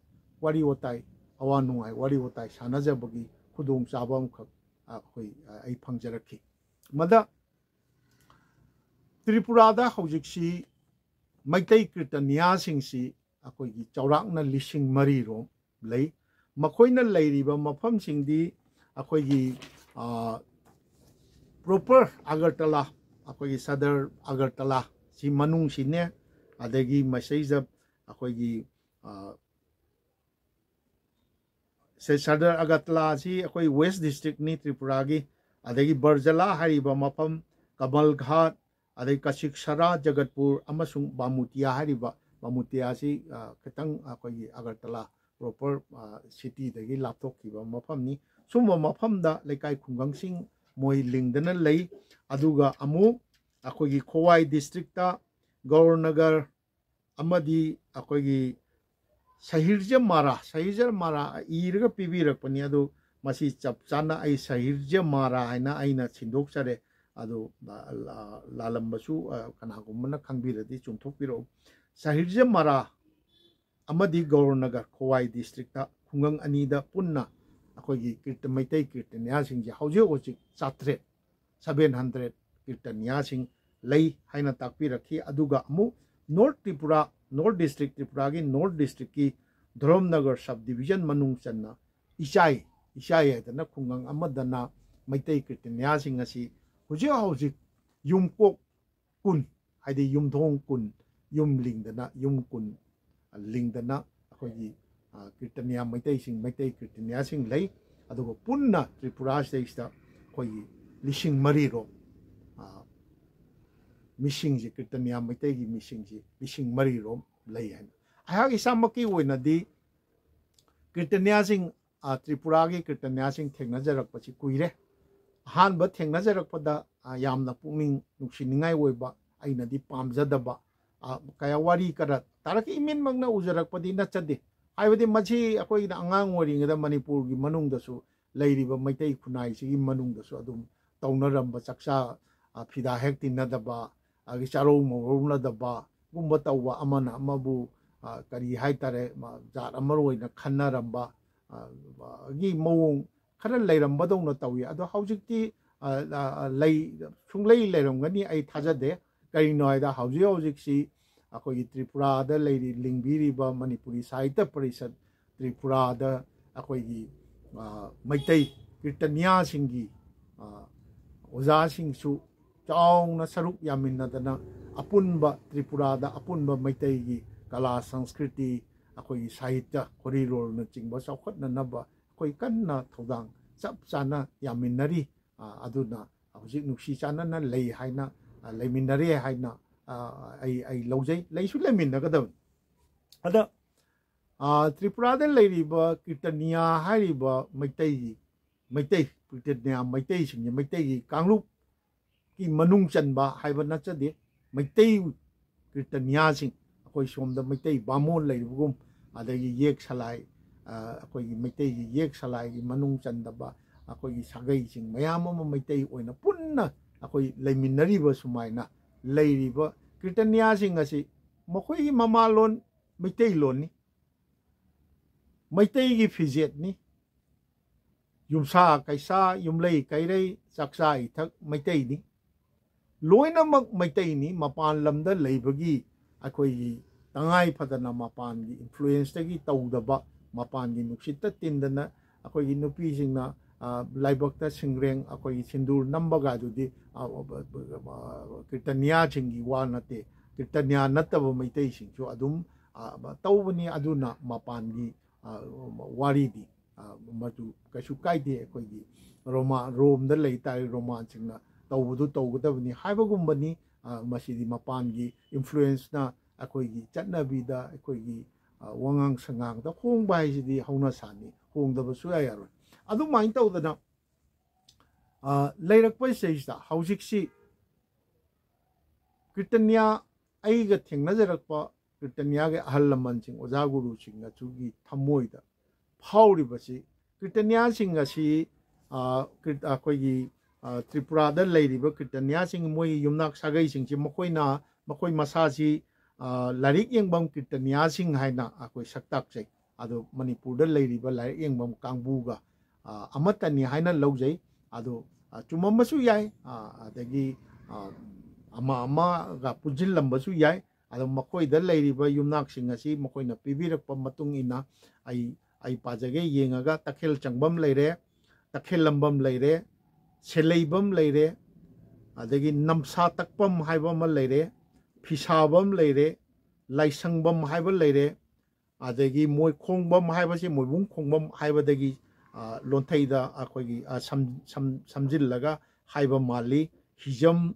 ꯋꯥꯔꯤ ꯋꯥꯇꯥꯏ, ꯑꯋꯥ ꯅꯨꯡꯉꯥꯏ ꯋꯥꯔꯤ ꯋꯥꯇꯥꯏ ꯁꯥꯟꯅꯖꯕꯒꯤ ꯈꯨꯗꯣꯡꯆꯥꯕ ꯑꯃꯈꯛ ꯑꯩꯈꯣꯏ, ꯑꯩ ꯐꯪꯖꯔꯛꯈꯤ꯫ ꯃꯗ ꯇ꯭ꯔꯤꯄꯨꯔꯥꯗ ꯍꯧꯖꯤꯛꯁꯤ ꯃꯩꯇꯩ ꯀꯤꯔꯇꯅꯤꯌꯥꯁꯤꯡꯁꯤ ꯑꯩꯈꯣꯏꯒꯤ ꯆꯥꯎꯔꯥꯛꯅ ꯂꯤꯁꯤꯡ ꯃꯔꯤ ꯔꯣꯝ ꯂꯩ꯫ ꯃꯈꯣꯏꯅ ꯂꯩꯔꯤꯕ ꯃꯐꯝꯁꯤꯡꯗꯤ ꯑꯩꯈꯣꯏꯒꯤ, ꯑ, ꯄ꯭ꯔꯣꯄꯔ ꯑꯒꯔꯇꯂꯥ, ꯑꯩꯈꯣꯏꯒꯤ ꯁꯗꯔ ꯑꯒꯔꯇꯂꯥ ꯁꯤ ꯃꯅꯨꯡꯁꯤꯅꯦ꯫ ꯑꯗꯒꯤ ꯃꯁꯤꯗ ꯑꯩꯈꯣꯏꯒꯤ, ꯑ, ꯁꯦ ꯁꯗꯔ ꯑꯒꯔꯇꯂꯥ ꯑꯁꯤ ꯑꯩꯈꯣꯏ ꯋꯦꯁ ꯗꯤꯁꯇ꯭ꯔꯤꯛꯅꯤ ꯇ꯭ꯔꯤꯄꯨꯔꯥꯒꯤ꯫ ꯑꯗꯒꯤ ꯕꯔꯖꯂꯥ ꯍꯥꯏꯔꯤꯕ ꯃꯐꯝ, ꯀꯃꯜ ꯘꯥꯠ, ꯑꯗꯩ ꯀꯁꯤꯛꯁꯔꯥ, ꯖꯒꯠꯄꯨꯔ ꯑꯃꯁꯨꯡ ꯕꯥꯃꯨꯇꯤꯌꯥ ꯍꯥꯏꯔꯤꯕ, ꯕꯥꯃꯨꯇꯤꯌꯥꯁꯤ, ꯑ, ꯈꯤꯇꯪ ꯑꯩꯈꯣꯏꯒꯤ ꯑꯒꯔꯇꯂꯥ ꯄ꯭ꯔꯣꯄꯔ, ꯑ, ꯁꯤꯇꯤꯗꯒꯤ ꯂꯥꯞꯊꯣꯛꯈꯤꯕ ꯃꯐꯝꯅꯤ꯫ ꯁꯨꯝꯕ ꯃꯐꯝꯗ ꯂꯩꯀꯥꯏ ꯈꯨꯡꯒꯪꯁꯤꯡ ꯃꯣꯏ ꯂꯤꯡꯗꯅ ꯂꯩ꯫ ꯑꯗꯨꯒ ꯑꯃꯨꯛ ꯑꯩꯈꯣꯏꯒꯤ ꯈꯣꯋꯥꯏ ꯗꯤꯁꯇ꯭ꯔꯤꯛꯇ ꯒꯧꯔꯅꯒꯔ ꯑꯃꯗꯤ ꯑꯩꯈꯣꯏꯒꯤ ꯁꯍꯤꯔꯖ ꯃꯥꯔꯥ, ꯁꯍꯤꯔꯖ ꯃꯥꯔꯥ ꯏꯔꯒ ꯄꯤꯕꯤꯔꯛꯄꯅꯤ, ꯑꯗꯨ ꯃꯁꯤ ꯆꯞ ꯆꯥꯅ ꯑꯩ ꯁꯍꯤꯔꯖ ꯃꯥꯔꯥ ꯍꯥꯏꯅ ꯑꯩꯅ ꯁꯤꯟꯗꯣꯛꯆꯔꯦ꯫ ꯑꯗꯨ, ꯑ, ꯂꯥ-, ꯂꯥꯜꯂꯝꯕꯁꯨ, ꯑ, ꯀꯅꯥꯒꯨꯝꯕꯅ ꯈꯪꯕꯤꯔꯗꯤ ꯆꯨꯝꯊꯣꯛꯄꯤꯔꯛꯎ꯫ ꯁꯍꯤꯔꯖ ꯃꯥꯔꯥ ꯑꯃꯗꯤ ꯒꯧꯔꯅꯒꯔ ꯈꯣꯋꯥꯏ ꯗꯤꯁꯇ꯭ꯔꯤꯛꯇ ꯈꯨꯡꯒꯪ ꯑꯅꯤꯗ ꯄꯨꯟꯅ ꯑꯩꯈꯣꯏꯒꯤ ꯀꯤꯔꯇ-, ꯃꯩꯇꯩ ꯀꯤꯔꯇꯅꯤꯌꯥꯁꯤꯡꯁꯦ ꯍꯧꯖꯤꯛ ꯍꯧꯖꯤꯛ ꯆꯥꯇ꯭ꯔꯦꯠ, seven hundred ꯀꯤꯔꯇꯅꯤꯌꯥꯁꯤꯡ ꯂꯩ ꯍꯥꯏꯅ ꯇꯥꯛꯄꯤꯔꯛꯈꯤ꯫ ꯑꯗꯨꯒ ꯑꯃꯨꯛ ꯅꯣꯔꯠ ꯇ꯭ꯔꯤꯄꯨꯔꯥ, ꯅꯣꯔꯠ ꯗꯤꯁꯇ꯭ꯔꯤꯛ, ꯇ꯭ꯔꯤꯄꯨꯔꯥꯒꯤ ꯅꯣꯔꯠ ꯗꯤꯁꯇ꯭ꯔꯤꯛꯀꯤ ꯙꯣꯔꯝꯅꯒꯔ ꯁꯕ ꯗꯤꯕꯤꯖꯟ ꯃꯅꯨꯡ ꯆꯟꯅ ꯏꯆꯥꯏ, ꯏꯆꯥꯏ ꯍꯥꯏꯗꯅ ꯈꯨꯡꯒꯪ ꯑꯃꯗꯅ ꯃꯩꯇꯩ ꯀꯤꯔꯇꯅꯤꯌꯥꯁꯤꯡ ꯑꯁꯤ ꯍꯧꯖꯤꯛ ꯍꯧꯖꯤꯛ ꯌꯨꯝꯀꯣꯛ ꯀꯨꯟ, ꯍꯥꯏꯗꯤ ꯌꯨꯝꯊꯣꯡ ꯀꯨꯟ, ꯌꯨꯝ ꯂꯤꯡꯗꯅ, ꯌꯨꯝ ꯀꯨꯟ ꯂꯤꯡꯗꯅ ꯑꯩꯈꯣꯏꯒꯤ, ꯑ, ꯀꯤꯔꯇꯅꯤꯌꯥ ꯃꯩꯇꯩꯁꯤꯡ, ꯃꯩꯇꯩ ꯀꯤꯔꯇꯅꯤꯌꯥꯁꯤꯡ ꯂꯩ꯫ ꯑꯗꯨꯒ ꯄꯨꯟꯅ ꯇ꯭ꯔꯤꯄꯨꯔꯥꯁꯤꯗꯩꯁꯤꯗ ꯑꯩꯈꯣꯏꯒꯤ ꯂꯤꯁꯤꯡ ꯃꯔꯤꯔꯣꯝ, ꯑ, ꯃꯤꯁꯤꯡꯁꯤ, ꯀꯤꯔꯇꯅꯤꯌꯥ ꯃꯩꯇꯩꯒꯤ ꯃꯤꯁꯤꯡꯁꯤ ꯂꯤꯁꯤꯡ ꯃꯔꯤꯔꯣꯝ ꯂꯩ ꯍꯥꯏꯅ꯫ ꯑꯩꯍꯥꯛ ꯏꯁꯥꯃꯛꯀꯤ ꯑꯣꯏꯅꯗꯤ ꯀꯤꯔꯇꯅꯤꯌꯥꯁꯤꯡ, ꯑ, ꯇ꯭ꯔꯤꯄꯨꯔꯥꯒꯤ ꯀꯤꯔꯇꯅꯤꯌꯥꯁꯤꯡ ꯊꯦꯡꯅꯖꯔꯛꯄꯁꯤ ꯀꯨꯏꯔꯦ꯫ ꯑꯍꯥꯟꯕ ꯊꯦꯡꯅꯖꯔꯛꯄꯗ, ꯑ, ꯌꯥꯝꯅ ꯄꯨꯛꯅꯤꯡ ꯅꯨꯡꯁꯤꯅꯤꯡꯉꯥꯏ ꯑꯣꯏꯕ, ꯑꯩꯅꯗꯤ ꯄꯥꯝꯖꯗꯕ, ꯑ, ꯀꯌꯥ ꯋꯥꯔꯤ ꯈꯔ ꯇꯥꯔꯛꯈꯤ꯫ ꯏꯃꯤꯠꯃꯛꯅ ꯎꯖꯔꯛꯄꯗꯤ ꯅꯠꯆꯗꯦ꯫ ꯍꯥꯏꯕꯗꯤ ꯃꯁꯤ ꯑꯩꯈꯣꯏꯅ ꯑꯉꯥꯡ ꯑꯣꯏꯔꯤꯉꯩꯗ ꯃꯅꯤꯄꯨꯔꯒꯤ ꯃꯅꯨꯡꯗꯁꯨ ꯂꯩꯔꯤꯕ ꯃꯩꯇꯩ ꯈꯨꯟꯅꯥꯏꯁꯤꯒꯤ ꯃꯅꯨꯡꯗꯁꯨ ꯑꯗꯨꯝ ꯇꯧꯅꯔꯝꯕ, ꯆꯥꯛꯆꯥ, ꯑ, ꯐꯤꯗꯥ ꯍꯦꯛ ꯇꯤꯟꯅꯗꯕ, ꯑꯗꯒꯤ ꯆꯥꯔꯧ ꯃꯧꯔꯧꯅꯗꯕꯒꯨꯝꯕ ꯇꯧꯕ, ꯑꯃꯅ ꯑꯃꯕꯨ, ꯑ, ꯀꯔꯤ ꯍꯥꯏꯇꯥꯔꯦ, ꯃ-, ꯖꯥꯠ ꯑꯃ ꯑꯣꯏꯅ ꯈꯟꯅꯔꯝꯕ, ꯑ, ꯒꯤ ꯃꯑꯣꯡ ꯈꯔ ꯂꯩꯔꯝꯕꯗꯧꯅ ꯇꯧꯏ꯫ ꯑꯗꯣ ꯍꯧꯖꯤꯛꯇꯤ, ꯑ, ꯑ, ꯂꯩ-, ꯁꯨꯡꯂꯩ ꯂꯩꯔꯝꯒꯅꯤ ꯑꯩ ꯊꯥꯖꯗꯦ꯫ ꯀꯔꯤꯅꯣ ꯍꯥꯏꯗ ꯍꯧꯖꯤꯛ ꯍꯧꯖꯤꯛꯁꯤ ꯑꯩꯈꯣꯏꯒꯤ ꯇ꯭ꯔꯤꯄꯨꯔꯥꯗ ꯂꯩꯔꯤ, ꯂꯤꯡꯕꯤꯔꯤꯕ ꯃꯅꯤꯄꯨꯔꯤ ꯁꯥꯍꯤꯇ꯭ꯌ ꯄꯔꯤꯁꯠ ꯇ꯭ꯔꯤꯄꯨꯔꯥꯗ ꯑꯩꯈꯣꯏꯒꯤ, ꯑ, ꯃꯩꯇꯩ ꯀꯤꯔꯇꯅꯤꯌꯥꯁꯤꯡꯒꯤ, ꯑ, ꯑꯣꯖꯥꯁꯤꯡꯁꯨ ꯆꯥꯎꯅ ꯁꯔꯨꯛ ꯌꯥꯃꯤꯟꯅꯗꯅ ꯑꯄꯨꯟꯕ ꯇ꯭ꯔꯤꯄꯨꯔꯥꯗ ꯑꯄꯨꯟꯕ ꯃꯩꯇꯩꯒꯤ ꯀꯂꯥ ꯁꯪꯁꯀ꯭ꯔꯤꯇꯤ, ꯑꯩꯈꯣꯏꯒꯤ ꯁꯥꯍꯤꯇ꯭ꯌ, ꯈꯣꯔꯤꯔꯣꯜꯅꯆꯤꯡꯕ ꯆꯥꯎꯈꯠꯅꯅꯕ ꯑꯩꯈꯣꯏ ꯀꯟꯅ ꯊꯧꯗꯥꯡ ꯆꯞ ꯆꯥꯅ ꯌꯥꯃꯤꯟꯅꯔꯤ꯫ ꯑ, ꯑꯗꯨꯅ ꯍꯧꯖꯤꯛ ꯅꯨꯡꯁꯤ ꯆꯥꯟꯅꯅ ꯂꯩ ꯍꯥꯏꯅ, ꯑ, ꯂꯩꯃꯤꯟꯅꯔꯦ ꯍꯥꯏꯅ, ꯑ, ꯑꯩ, ꯑꯩ ꯂꯧꯖꯩ꯫ ꯂꯩꯁꯨ ꯂꯩꯃꯤꯟꯅꯒꯗꯕꯅꯤ꯫ ꯑꯗ, ꯑ, ꯇ꯭ꯔꯤꯄꯨꯔꯥꯗ ꯂꯩꯔꯤꯕ ꯀꯤꯔꯇꯅꯤꯌꯥ ꯍꯥꯏꯔꯤꯕ ꯃꯩꯇꯩꯒꯤ, ꯃꯩꯇꯩ, ꯀꯤꯔꯇꯅꯤꯌꯥ ꯃꯩꯇꯩꯁꯤꯡꯁꯦ ꯃꯩꯇꯩꯒꯤ ꯀꯥꯡꯂꯨꯞꯀꯤ ꯃꯅꯨꯡ ꯆꯟꯕ ꯍꯥꯏꯕ ꯅꯠꯆꯗꯦ꯫ ꯃꯩꯇꯩ ꯀꯤꯔꯇꯅꯤꯌꯥꯁꯤꯡ, ꯑꯩꯈꯣꯏ ꯁꯣꯝꯗ ꯃꯩꯇꯩ ꯕꯥꯃꯣꯟ ꯂꯩꯔꯤꯕꯒꯨꯝ, ꯑꯗꯒꯤ ꯌꯦꯛ ꯁꯂꯥꯏ, ꯑ, ꯑꯩꯈꯣꯏꯒꯤ ꯃꯩꯇꯩꯒꯤ ꯌꯦꯛ ꯁꯂꯥꯏꯒꯤ ꯃꯅꯨꯡ ꯆꯟꯗꯕ ꯑꯩꯈꯣꯏꯒꯤ ꯁꯥꯒꯩꯁꯤꯡ ꯃꯌꯥꯝ ꯑꯃ ꯃꯩꯇꯩ ꯑꯣꯏꯅ ꯄꯨꯟꯅ ꯑꯩꯈꯣꯏ ꯂꯩꯃꯤꯟꯅꯔꯤꯕ ꯁꯨꯃꯥꯏꯅ ꯂꯩꯔꯤꯕ ꯀꯤꯔꯇꯅꯤꯌꯥꯁꯤꯡ ꯑꯁꯤ ꯃꯈꯣꯏꯒꯤ ꯃꯃꯥꯂꯣꯟ ꯃꯩꯇꯩꯂꯣꯟꯅꯤ꯫ ꯃꯩꯇꯩꯒꯤ ꯐꯤꯖꯦꯠꯅꯤ꯫ ꯌꯨꯝꯁꯥ ꯀꯩꯁꯥ, ꯌꯨꯝꯂꯩ ꯀꯩꯔꯩ, ꯆꯥꯛꯆꯥ ꯏꯊꯛ ꯃꯩꯇꯩꯅꯤ꯫ ꯂꯣꯏꯅꯃꯛ ꯃꯩꯇꯩꯅꯤ꯫ ꯃꯄꯥꯟ ꯂꯝꯗ ꯂꯩꯕꯒꯤ ꯑꯩꯈꯣꯏꯒꯤ ꯇꯉꯥꯏ ꯐꯗꯅ ꯃꯄꯥꯟꯒꯤ ꯏꯟꯐ꯭ꯂꯨꯌꯦꯟꯁꯇꯒꯤ ꯇꯧꯗꯕ, ꯃꯄꯥꯟꯒꯤ ꯅꯨꯡꯁꯤꯠꯇ ꯇꯤꯟꯗꯅ ꯑꯩꯈꯣꯏꯒꯤ ꯅꯨꯄꯤꯁꯤꯡꯅ, ꯑ, ꯂꯥꯏꯕꯛꯇ ꯁꯤꯡꯔꯦꯡ ꯑꯩꯈꯣꯏꯒꯤ ꯁꯤꯟꯗꯨꯔ ꯅꯝꯕꯒ ꯑꯗꯨꯗꯤ, ꯑ, ꯑ, ꯀꯤꯔꯇꯅꯤꯌꯥꯁꯤꯡꯒꯤ ꯋꯥ ꯅꯠꯇꯦ꯫ ꯀꯤꯔꯇꯅꯤꯌꯥ ꯅꯠꯇꯕ ꯃꯩꯇꯩꯁꯤꯡꯁꯨ ꯑꯗꯨꯝ, ꯑ, ꯇꯧꯕꯅꯤ꯫ ꯑꯗꯨꯅ ꯃꯄꯥꯟꯒꯤ, ꯑ, ꯋꯥꯔꯤꯗꯤ, ꯑ, ꯃꯗꯨ ꯀꯩꯁꯨ ꯀꯥꯏꯗꯦ꯫ ꯑꯩꯈꯣꯏꯒꯤ ꯔꯣꯃꯥ-, ꯔꯣꯝꯗ ꯂꯩ ꯇꯥꯔꯦ, ꯔꯣꯃꯥꯟꯁꯤꯡꯅ ꯇꯧꯕꯗꯨ ꯇꯧꯒꯗꯕꯅꯤ ꯍꯥꯏꯕꯒꯨꯝꯕꯅꯤ꯫ ꯑ, ꯃꯁꯤꯗꯤ ꯃꯄꯥꯟꯒꯤ ꯏꯟꯐ꯭ꯂꯨꯌꯦꯟꯁꯅ ꯑꯩꯈꯣꯏꯒꯤ ꯆꯠꯅꯕꯤꯗ, ꯑꯩꯈꯣꯏꯒꯤ, ꯑ, ꯋꯥꯉꯥꯡ ꯁꯉꯥꯡꯗ ꯍꯣꯡꯕ ꯍꯥꯏꯁꯤꯗꯤ ꯍꯧꯅ ꯁꯥꯅꯤ, ꯍꯣꯡꯗꯕ ꯁꯨꯌꯥ ꯌꯥꯔꯣꯏ꯫ ꯑꯗꯨꯃꯥꯏꯅ ꯇꯧꯗꯅ, ꯑ, ꯂꯩꯔꯛꯄ ꯁꯤꯗꯩꯁꯤꯗ ꯍꯧꯖꯤꯛꯁꯤ ꯀꯤꯔꯇꯅꯤꯌꯥ, ꯑꯩꯒ ꯊꯦꯡꯅꯖꯔꯛꯄ ꯀꯤꯔꯇꯅꯤꯌꯥꯒꯤ ꯑꯍꯜ ꯂꯃꯟꯁꯤꯡ, ꯑꯣꯖꯥ ꯒꯨꯔꯨꯁꯤꯡ ꯑꯗꯨꯒꯤ ꯊꯃꯣꯏꯗ ꯐꯥꯎꯔꯤꯕꯁꯤ, ꯀꯤꯔꯇꯅꯤꯌꯥꯁꯤꯡ ꯑꯁꯤ, ꯑ, ꯀꯤꯔ-, ꯑꯩꯈꯣꯏꯒꯤ, ꯑ, ꯇ꯭ꯔꯤꯄꯨꯔꯥꯗ ꯂꯩꯔꯤꯕ ꯀꯤꯔꯇꯅꯤꯌꯥꯁꯤꯡ, ꯃꯣꯏꯒꯤ ꯌꯨꯝꯅꯥꯛ ꯁꯥꯒꯩꯁꯤꯡꯁꯤ ꯃꯈꯣꯏꯅ, ꯃꯈꯣꯏ ꯃꯁꯥꯁꯤ, ꯑ, ꯂꯥꯏꯔꯤꯛ ꯌꯦꯡꯐꯝ ꯀꯤꯔꯇꯅꯤꯌꯥꯁꯤꯡ ꯍꯥꯏꯅ ꯑꯩꯈꯣꯏ ꯁꯛ ꯇꯥꯛꯆꯩ꯫ ꯑꯗꯣ ꯃꯅꯤꯄꯨꯔꯗ ꯂꯩꯔꯤꯕ ꯂꯥꯏꯔꯤꯛ ꯌꯦꯡꯐꯝ ꯀꯥꯡꯕꯨꯒ, ꯑ, ꯑꯃꯠꯇꯅꯤ ꯍꯥꯏꯅ ꯂꯧꯖꯩ꯫ ꯑꯗꯣ, ꯑ, ꯆꯨꯝꯃꯝꯕꯁꯨ ꯌꯥꯏ, ꯑ, ꯑꯗꯒꯤ, ꯑ, ꯑꯃ ꯑꯃꯒ ꯄꯨꯟꯁꯤꯜꯂꯝꯕꯁꯨ ꯌꯥꯏ꯫ ꯑꯗꯣ ꯃꯈꯣꯏꯗ ꯂꯩꯔꯤꯕ ꯌꯨꯝꯅꯥꯛꯁꯤꯡ ꯑꯁꯤ ꯃꯈꯣꯏꯅ ꯄꯤꯕꯤꯔꯛꯄ ꯃꯇꯨꯡ ꯏꯟꯅ ꯑꯩ, ꯑꯩ ꯄꯥꯖꯒꯦ꯫ ꯌꯦꯡꯉꯒ ꯇꯈꯦꯜ ꯆꯪꯐꯝ ꯂꯩꯔꯦ, ꯇꯈꯦꯜꯂꯝꯕꯝ ꯂꯩꯔꯦ, ꯁꯦꯂꯩꯕꯝ ꯂꯩꯔꯦ, ꯑꯗꯒꯤ ꯅꯝꯁꯥ ꯇꯛꯐꯝ ꯍꯥꯏꯕ ꯑꯃ ꯂꯩꯔꯦ, ꯐꯤꯁꯥꯕꯝ ꯂꯩꯔꯦ, ꯂꯥꯏꯁꯪꯕꯝ ꯍꯥꯏꯕ ꯂꯩꯔꯦ, ꯑꯗꯒꯤ ꯃꯣꯏ ꯈꯣꯡꯕꯝ ꯍꯥꯏꯕꯁꯤ ꯃꯣꯏꯕꯨꯡ ꯈꯣꯡꯕꯝ ꯍꯥꯏꯕꯗꯒꯤ, ꯑ, ꯂꯣꯟꯊꯩꯗ ꯑꯩꯈꯣꯏꯒꯤ, ꯑ, ꯁꯝ-, ꯁꯝ-, ꯁꯝꯖꯤꯜꯂꯒ ꯍꯥꯏꯕ ꯃꯥꯜꯂꯤ꯫ ꯍꯤꯖꯝ,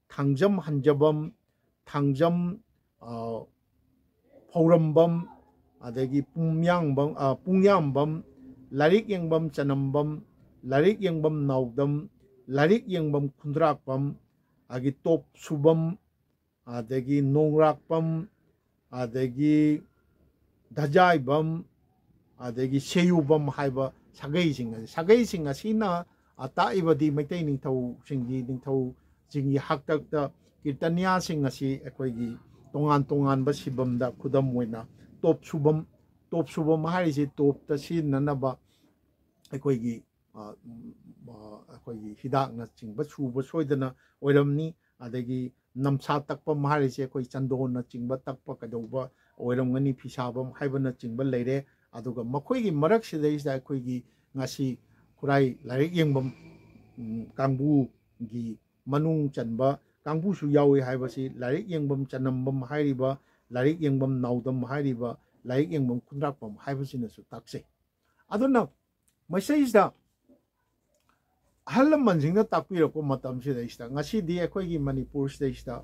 ꯊꯥꯡꯖꯝ ꯍꯟꯖꯕꯝ, ꯊꯥꯡꯖꯝ, ꯑ, ꯐꯧꯔꯝꯕꯝ, ꯑꯗꯒꯤ ꯄꯨꯡꯌꯥꯡꯕꯝ, ꯑ, ꯄꯨꯡꯌꯥꯝꯕꯝ, ꯂꯥꯏꯔꯤꯛ ꯌꯦꯡꯕꯝ ꯆꯅꯝꯕꯝ, ꯂꯥꯏꯔꯤꯛ ꯌꯦꯡꯕꯝ ꯅꯥꯎꯗꯝ, ꯂꯥꯏꯔꯤꯛ ꯌꯦꯡꯕꯝ ꯈꯨꯟꯗ꯭ꯔꯥꯛꯄꯝ, ꯑꯗꯒꯤ ꯇꯣꯞ ꯁꯨꯕꯝ, ꯑꯗꯒꯤ ꯅꯣꯡꯔꯥꯛꯄꯝ, ꯑꯗꯒꯤ ꯙꯖꯥꯏꯕꯝ, ꯑꯗꯒꯤ ꯁꯦꯌꯨꯕꯝ ꯍꯥꯏꯕ ꯁꯥꯒꯩꯁꯤꯡ ꯑꯁꯤ, ꯁꯥꯒꯩꯁꯤꯡ ꯑꯁꯤꯅ, ꯑ, ꯇꯥꯛꯏꯕꯗꯤ ꯃꯩꯇꯩ ꯅꯤꯡꯊꯧꯁꯤꯡꯒꯤ, ꯅꯤꯡꯊꯧꯁꯤꯡꯒꯤ ꯍꯥꯛꯇꯛꯇ ꯀꯤꯔꯇꯅꯤꯌꯥꯁꯤꯡ ꯑꯁꯤ ꯑꯩꯈꯣꯏꯒꯤ ꯇꯣꯉꯥꯟ ꯇꯣꯉꯥꯟꯕ ꯁꯤꯕꯝꯗ, ꯈꯨꯗꯝ ꯑꯣꯏꯅ ꯇꯣꯞ ꯁꯨꯕꯝ, ꯇꯣꯞ ꯁꯨꯕꯝ ꯍꯥꯏꯔꯤꯁꯦ ꯇꯣꯞꯇ ꯁꯤꯖꯤꯟꯅꯅꯕ ꯑꯩꯈꯣꯏꯒꯤ, ꯑ, ꯎꯝ, ꯑ, ꯑꯩꯈꯣꯏꯒꯤ ꯍꯤꯗꯥꯛꯅꯆꯤꯡꯕ ꯁꯨꯕ ꯁꯣꯏꯗꯅ ꯑꯣꯏꯔꯝꯅꯤ꯫ ꯑꯗꯒꯤ ꯅꯝꯁꯥ ꯇꯛꯄꯝ ꯍꯥꯏꯔꯤꯁꯦ ꯑꯩꯈꯣꯏ ꯆꯟꯗꯣꯟꯅꯆꯤꯡꯕ ꯇꯛꯄ ꯀꯩꯗꯧꯕ ꯑꯣꯏꯔꯝꯒꯅꯤ, ꯐꯤ ꯁꯥꯐꯝ ꯍꯥꯏꯕꯅꯆꯤꯡꯕ ꯂꯩꯔꯦ꯫ ꯑꯗꯨꯒ ꯃꯈꯣꯏꯒꯤ ꯃꯔꯛꯁꯤꯗꯩꯁꯤꯗ ꯑꯩꯈꯣꯏꯒꯤ ꯉꯁꯤ ꯈꯨꯔꯥꯏ ꯂꯥꯏꯔꯤꯛ ꯌꯦꯡꯐꯝ, ꯎꯝ, ꯀꯥꯡꯕꯨꯒꯤ ꯃꯅꯨꯡ ꯆꯟꯕ ꯀꯥꯡꯕꯨꯁꯨ ꯌꯥꯎꯏ ꯍꯥꯏꯕꯁꯤ ꯂꯥꯏꯔꯤꯛ ꯌꯦꯡꯐꯝ ꯆꯅꯝꯕꯝ ꯍꯥꯏꯔꯤꯕ, ꯂꯥꯏꯔꯤꯛ ꯌꯦꯡꯐꯝ ꯅꯥꯎꯗꯝ ꯍꯥꯏꯔꯤꯕ, ꯂꯥꯏꯔꯤꯛ ꯌꯦꯡꯐꯝ ꯈꯨꯟꯗ꯭ꯔꯥꯛꯄꯝ ꯍꯥꯏꯕꯁꯤꯅꯁꯨ ꯇꯥꯛꯆꯩ꯫ ꯑꯗꯨꯅ ꯃꯁꯤꯗꯩꯁꯤꯗ ꯑꯍꯜ ꯂꯃꯟꯁꯤꯡꯅ ꯇꯥꯛꯄꯤꯔꯛꯄ ꯃꯇꯝꯁꯤꯗꯩꯁꯤꯗ ꯉꯁꯤꯗꯤ ꯑꯩꯈꯣꯏꯒꯤ ꯃꯅꯤꯄꯨꯔꯁꯤꯗꯩꯁꯤꯗ,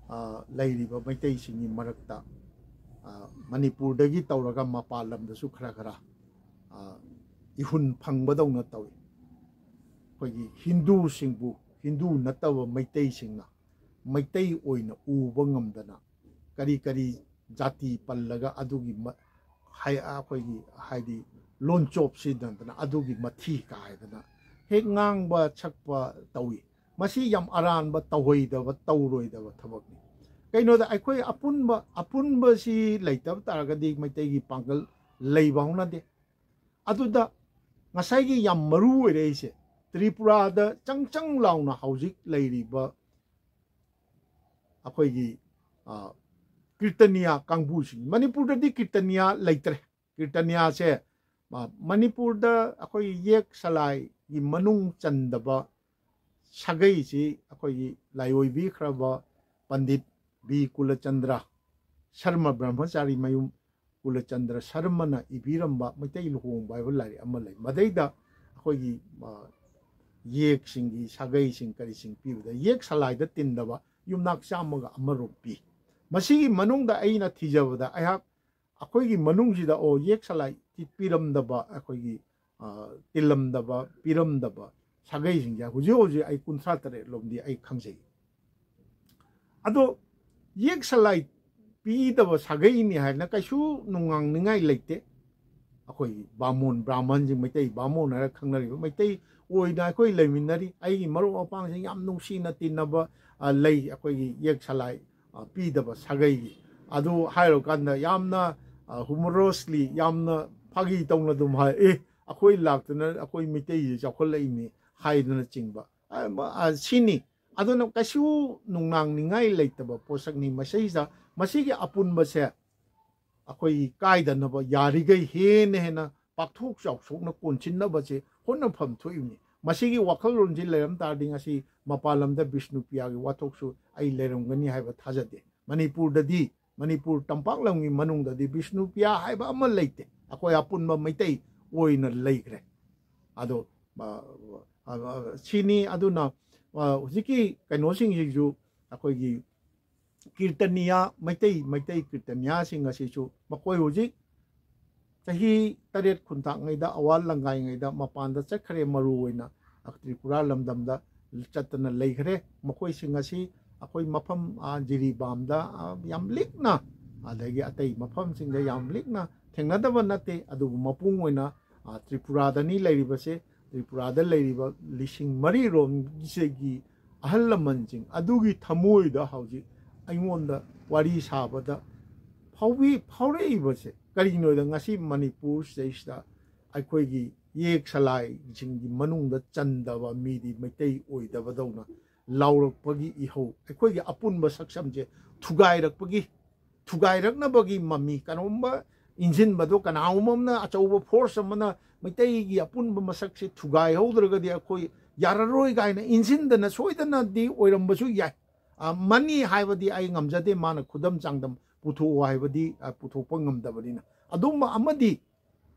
ꯑ, ꯂꯩꯔꯤꯕ ꯃꯩꯇꯩꯁꯤꯡꯒꯤ ꯃꯔꯛꯇ, ꯑ, ꯃꯅꯤꯄꯨꯔꯗꯒꯤ ꯇꯧꯔꯒ ꯃꯄꯥꯟ ꯂꯝꯗꯁꯨ ꯈꯔ ꯈꯔ, ꯑ, ꯏꯍꯨꯟ ꯐꯪꯕꯗꯧꯅ ꯇꯧꯏ꯫ ꯑꯩꯈꯣꯏꯒꯤ ꯍꯤꯟꯗꯨꯁꯤꯡꯕꯨ ꯍꯤꯟꯗꯨ ꯅꯠꯇꯕ ꯃꯩꯇꯩꯁꯤꯡꯅ ꯃꯩꯇꯩ ꯑꯣꯏꯅ ꯎꯕ ꯉꯝꯗꯅ ꯀꯔꯤ ꯀꯔꯤ ꯖꯥꯇꯤ ꯄꯜꯂꯒ ꯑꯗꯨꯒꯤ ꯃ-, ꯍꯥꯏ-, ꯑꯩꯈꯣꯏꯒꯤ ꯍꯥꯏꯗꯤ ꯂꯣꯟꯆꯣꯞ ꯁꯤꯖꯤꯟꯅꯗꯅ ꯑꯗꯨꯒꯤ ꯃꯊꯤ ꯀꯥꯏꯗꯅ ꯍꯦꯛ ꯉꯥꯡꯕ ꯁꯛꯄ ꯇꯧꯏ꯫ ꯃꯁꯤ ꯌꯥꯝ ꯑꯔꯥꯟꯕ, ꯇꯧꯍꯩꯗꯕ, ꯇꯧꯔꯣꯏꯗꯕ ꯊꯕꯛꯅꯤ꯫ ꯀꯩꯅꯣꯗ ꯑꯩꯈꯣꯏ ꯑꯄꯨꯟꯕ, ꯑꯄꯨꯟꯕꯁꯤ ꯂꯩꯇꯕ ꯇꯥꯔꯒꯗꯤ ꯃꯩꯇꯩꯒꯤ ꯄꯥꯡꯒꯜ ꯂꯩꯕ ꯍꯧꯅꯗꯦ꯫ ꯑꯗꯨꯗ ꯉꯁꯥꯏꯒꯤ ꯌꯥꯝ ꯃꯔꯨ ꯑꯣꯏꯔꯛꯏꯁꯦ, ꯇ꯭ꯔꯤꯄꯨꯔꯥꯗ ꯆꯪ ꯆꯪ ꯂꯥꯎꯅ ꯍꯧꯖꯤꯛ ꯂꯩꯔꯤꯕ ꯑꯩꯈꯣꯏꯒꯤ, ꯑ, ꯀꯤꯔꯇꯅꯤꯌꯥ ꯀꯥꯡꯕꯨꯁꯤꯡ, ꯃꯅꯤꯄꯨꯔꯗꯗꯤ ꯀꯤꯔꯇꯅꯤꯌꯥ ꯂꯩꯇ꯭ꯔꯦ꯫ ꯀꯤꯔꯇꯅꯤꯌꯥꯁꯦ, ꯑ, ꯃꯅꯤꯄꯨꯔꯗ ꯑꯩꯈꯣꯏꯒꯤ ꯌꯦꯛ ꯁꯂꯥꯏꯒꯤ ꯃꯅꯨꯡ ꯆꯟꯗꯕ ꯁꯥꯒꯩꯁꯤ ꯑꯩꯈꯣꯏꯒꯤ ꯂꯥꯏꯑꯣꯏꯕꯤꯈ꯭ꯔꯕ ꯄꯟꯗꯤꯠ ꯕꯤ ꯀꯨꯂꯆꯟꯗ꯭ꯔ ꯁꯔꯃ, ꯕ꯭ꯔꯍ꯭ꯃꯆꯥꯔꯤ ꯃꯌꯨꯝ ꯀꯨꯂꯆꯟꯗ꯭ꯔ ꯁꯔꯃꯅ ꯏꯕꯤꯔꯝꯕ ꯃꯩꯇꯩ ꯂꯨꯍꯣꯡꯕ ꯍꯥꯏꯕ ꯂꯥꯏꯔꯤꯛ ꯑꯃ ꯂꯩ꯫ ꯃꯗꯩꯗ ꯑꯩꯈꯣꯏꯒꯤ, ꯑ, ꯌꯦꯛꯁꯤꯡꯒꯤ ꯁꯥꯒꯩꯁꯤꯡ ꯀꯔꯤꯁꯤꯡ ꯄꯤꯕꯗ ꯌꯦꯛ ꯁꯂꯥꯏꯗ ꯇꯤꯟꯗꯕ ꯌꯨꯝꯅꯥꯛ ꯆꯥꯝꯃꯒ ꯑꯃꯔꯣꯝ ꯄꯤ꯫ ꯃꯁꯤꯒꯤ ꯃꯅꯨꯡꯗ ꯑꯩꯅ ꯊꯤꯖꯕꯗ ꯑꯩꯍꯥꯛ ꯑꯩꯈꯣꯏꯒꯤ ꯃꯅꯨꯡꯁꯤꯗ, ꯑꯣ, ꯌꯦꯛ ꯁꯂꯥꯏ ꯄꯤꯔꯝꯗꯕ, ꯑꯩꯈꯣꯏꯒꯤ, ꯑ, ꯇꯤꯜꯂꯝꯗꯕ, ꯄꯤꯔꯝꯗꯕ ꯁꯥꯒꯩꯁꯤꯡꯁꯦ ꯍꯧꯖꯤꯛ ꯍꯧꯖꯤꯛ ꯑꯩ ꯀꯨꯟꯊ꯭ꯔꯥ ꯇꯔꯦꯠ ꯂꯣꯝꯗꯤ ꯑꯩ ꯈꯪꯖꯩ꯫ ꯑꯗꯣ ꯌꯦꯛ ꯁꯂꯥꯏ ꯄꯤꯗꯕ ꯁꯥꯒꯩꯅꯤ ꯍꯥꯏꯅ ꯀꯩꯁꯨ ꯅꯨꯡꯉꯥꯡꯅꯤꯡꯉꯥꯏ ꯂꯩꯇꯦ꯫ ꯑꯩꯈꯣꯏꯒꯤ ꯕꯥꯃꯣꯟ, ꯕ꯭ꯔꯥꯍꯃꯟꯁꯤꯡ, ꯃꯩꯇꯩ ꯕꯥꯃꯣꯟ ꯍꯥꯏꯔ ꯈꯪꯅꯔꯤꯕ ꯃꯩꯇꯩ ꯑꯣꯏꯅ ꯑꯩꯈꯣꯏ ꯂꯩꯃꯤꯟꯅꯔꯤ꯫ ꯑꯩꯒꯤ ꯃꯔꯨꯞ ꯃꯄꯥꯡꯁꯤꯡ ꯌꯥꯝ ꯅꯨꯡꯁꯤꯅ ꯇꯤꯟꯅꯕ, ꯑ, ꯂꯩ꯫ ꯑꯩꯈꯣꯏꯒꯤ ꯌꯦꯛ ꯁꯂꯥꯏ, ꯑ, ꯄꯤꯗꯕ ꯁꯥꯒꯩꯒꯤ꯫ ꯑꯗꯨ ꯍꯥꯏꯔꯨꯀꯥꯟꯗ ꯌꯥꯝꯅ, ꯍꯨꯃꯣꯔꯁꯂꯤ ꯌꯥꯝꯅ ꯐꯥꯒꯤ ꯇꯧꯅ ꯑꯗꯨꯝ ꯍꯥꯏ, "ꯑꯦ, ꯑꯩꯈꯣꯏ ꯂꯥꯛꯇꯅ ꯑꯩꯈꯣꯏ ꯃꯩꯇꯩꯁꯦ ꯆꯥꯎꯈꯠꯂꯛꯏꯅꯤ" ꯍꯥꯏꯗꯅꯆꯤꯡꯕ꯫ ꯑ, ꯃ-, ꯑ, ꯁꯤꯅꯤ꯫ ꯑꯗꯨꯅ ꯀꯩꯁꯨ ꯅꯨꯡꯅꯥꯡꯅꯤꯡꯉꯥꯏ ꯂꯩꯇꯕ ꯄꯣꯠꯁꯛꯅꯤ꯫ ꯃꯁꯤꯗ, ꯃꯁꯤꯒꯤ ꯑꯄꯨꯟꯕꯁꯦ ꯑꯩꯈꯣꯏ ꯀꯥꯏꯗꯅꯕ ꯌꯥꯔꯤꯈꯩ ꯍꯦꯟꯅ ꯍꯦꯟꯅ ꯄꯥꯛꯊꯣꯛ ꯆꯥꯎꯊꯣꯛꯅ ꯀꯣꯟꯁꯤꯟꯅꯕꯁꯦ ꯍꯣꯠꯅꯐꯝ ꯊꯣꯛꯏꯕꯅꯤ꯫ ꯃꯁꯤꯒꯤ ꯋꯥꯈꯜꯂꯣꯟꯁꯤ ꯂꯩꯔꯝ ꯇꯥꯔꯗꯤ ꯉꯁꯤ ꯃꯄꯥꯟ ꯂꯝꯗ ꯕꯤꯁꯅꯨꯄ꯭ꯔꯤꯌꯥꯒꯤ ꯋꯥꯊꯣꯛꯁꯨ ꯑꯩ ꯂꯩꯔꯝꯒꯅꯤ ꯍꯥꯏꯕ ꯊꯥꯖꯗꯦ꯫ ꯃꯅꯤꯄꯨꯔꯗꯗꯤ, ꯃꯅꯤꯄꯨꯔ ꯇꯝꯄꯥꯛ ꯂꯝꯒꯤ ꯃꯅꯨꯡꯗꯗꯤ ꯕꯤꯁꯅꯨꯄ꯭ꯔꯤꯌꯥ ꯍꯥꯏꯕ ꯑꯃ ꯂꯩꯇꯦ꯫ ꯑꯩꯈꯣꯏ ꯑꯄꯨꯟꯕ ꯃꯩꯇꯩ ꯑꯣꯏꯅ ꯂꯩꯈ꯭ꯔꯦ꯫ ꯑꯗꯣ, ꯑ, ꯑ, ꯑ, ꯁꯤꯅꯤ꯫ ꯑꯗꯨꯅ, ꯑ, ꯍꯧꯖꯤꯛꯀꯤ ꯀꯩꯅꯣꯁꯤꯡꯁꯤꯁꯨ ꯑꯩꯈꯣꯏꯒꯤ ꯀꯤꯔꯇꯅꯤꯌꯥ, ꯃꯩꯇꯩ, ꯃꯩꯇꯩ ꯀꯤꯔꯇꯅꯤꯌꯥꯁꯤꯡ ꯑꯁꯤꯁꯨ ꯃꯈꯣꯏ ꯍꯧꯖꯤꯛ ꯆꯍꯤ ꯇꯔꯦꯠ ꯈꯨꯟꯇꯥꯛꯉꯩꯗ, ꯑꯋꯥ ꯂꯪꯒꯥꯏꯉꯩꯗ ꯃꯄꯥꯟꯗ ꯆꯠꯈ꯭ꯔꯦ꯫ ꯃꯔꯨ ꯑꯣꯏꯅ ꯇ꯭ꯔꯤꯄꯨꯔꯥ ꯂꯝꯗꯝꯗ ꯆꯠꯇꯅ ꯂꯩꯈ꯭ꯔꯦ꯫ ꯃꯈꯣꯏꯁꯤꯡ ꯑꯁꯤ ꯑꯩꯈꯣꯏ ꯃꯐꯝ, ꯑ, ꯖꯤꯔꯤꯕꯥꯝꯗ, ꯑ, ꯌꯥꯝ ꯂꯤꯛꯅ, ꯑꯗꯒꯤ ꯑꯇꯩ ꯃꯐꯝꯁꯤꯡꯗ ꯌꯥꯝ ꯂꯤꯛꯅ ꯊꯦꯡꯅꯗꯕ ꯅꯠꯇꯦ꯫ ꯑꯗꯨꯕꯨ ꯃꯄꯨꯡ ꯑꯣꯏꯅ, ꯑ, ꯇ꯭ꯔꯤꯄꯨꯔꯥꯗꯅꯤ ꯂꯩꯔꯤꯕꯁꯦ꯫ ꯇ꯭ꯔꯤꯄꯨꯔꯥꯗ ꯂꯩꯔꯤꯕ ꯂꯤꯁꯤꯡ ꯃꯔꯤꯔꯣꯝꯁꯤꯒꯤ ꯑꯍꯜ ꯂꯃꯟꯁꯤꯡ ꯑꯗꯨꯒꯤ ꯊꯃꯣꯏꯗ ꯍꯧꯖꯤꯛ ꯑꯩꯉꯣꯟꯗ ꯋꯥꯔꯤ ꯁꯥꯕꯗ ꯐꯥꯎꯕꯤ-, ꯐꯥꯎꯔꯛꯏꯕꯁꯦ ꯀꯔꯤꯒꯤꯅꯣꯗ, ꯉꯁꯤ ꯃꯅꯤꯄꯨꯔ ꯁꯤꯗꯩꯁꯤꯗ ꯑꯩꯈꯣꯏꯒꯤ ꯌꯦꯛ ꯁꯂꯥꯏꯁꯤꯡꯒꯤ ꯃꯅꯨꯡꯗ ꯆꯟꯗꯕ ꯃꯤꯗꯤ ꯃꯩꯇꯩ ꯑꯣꯏꯗꯕꯗꯧꯅ ꯂꯥꯎꯔꯛꯄꯒꯤ ꯏꯍꯧ, ꯑꯩꯈꯣꯏꯒꯤ ꯑꯄꯨꯟꯕ ꯁꯛꯁꯝꯁꯦ ꯊꯨꯒꯥꯏꯔꯛꯄꯒꯤ, ꯊꯨꯒꯥꯏꯔꯛꯅꯕꯒꯤ ꯃꯃꯤ, ꯀꯅꯥꯒꯨꯝꯕ ꯏꯟꯁꯤꯟꯕꯗꯣ, ꯀꯅꯥꯒꯨꯝꯕ ꯑꯃꯅ, ꯑꯆꯧꯕ ꯐꯣꯔꯁ ꯑꯃꯅ ꯃꯩꯇꯩꯒꯤ ꯑꯄꯨꯟꯕ ꯃꯁꯛꯁꯦ ꯊꯨꯒꯥꯏꯍꯧꯗ꯭ꯔꯒꯗꯤ ꯑꯩꯈꯣꯏ ꯌꯥꯔꯔꯣꯏ ꯀꯥꯏꯅ ꯏꯟꯁꯤꯟꯗꯅ ꯁꯣꯏꯗꯅꯗꯤ ꯑꯣꯏꯔꯝꯕꯁꯨ ꯌꯥꯏ꯫ ꯑ, ꯃꯅꯤ ꯍꯥꯏꯕꯗꯤ ꯑꯩ ꯉꯝꯖꯗꯦ, ꯃꯥꯅ ꯈꯨꯗꯝ ꯆꯥꯡꯗꯝ ꯄꯨꯊꯣꯛꯑꯣ ꯍꯥꯏꯕꯗꯤ, ꯑ, ꯄꯨꯊꯣꯛꯄ ꯉꯝꯗꯕꯅꯤꯅ꯫ ꯑꯗꯨꯝꯕ ꯑꯃꯗꯤ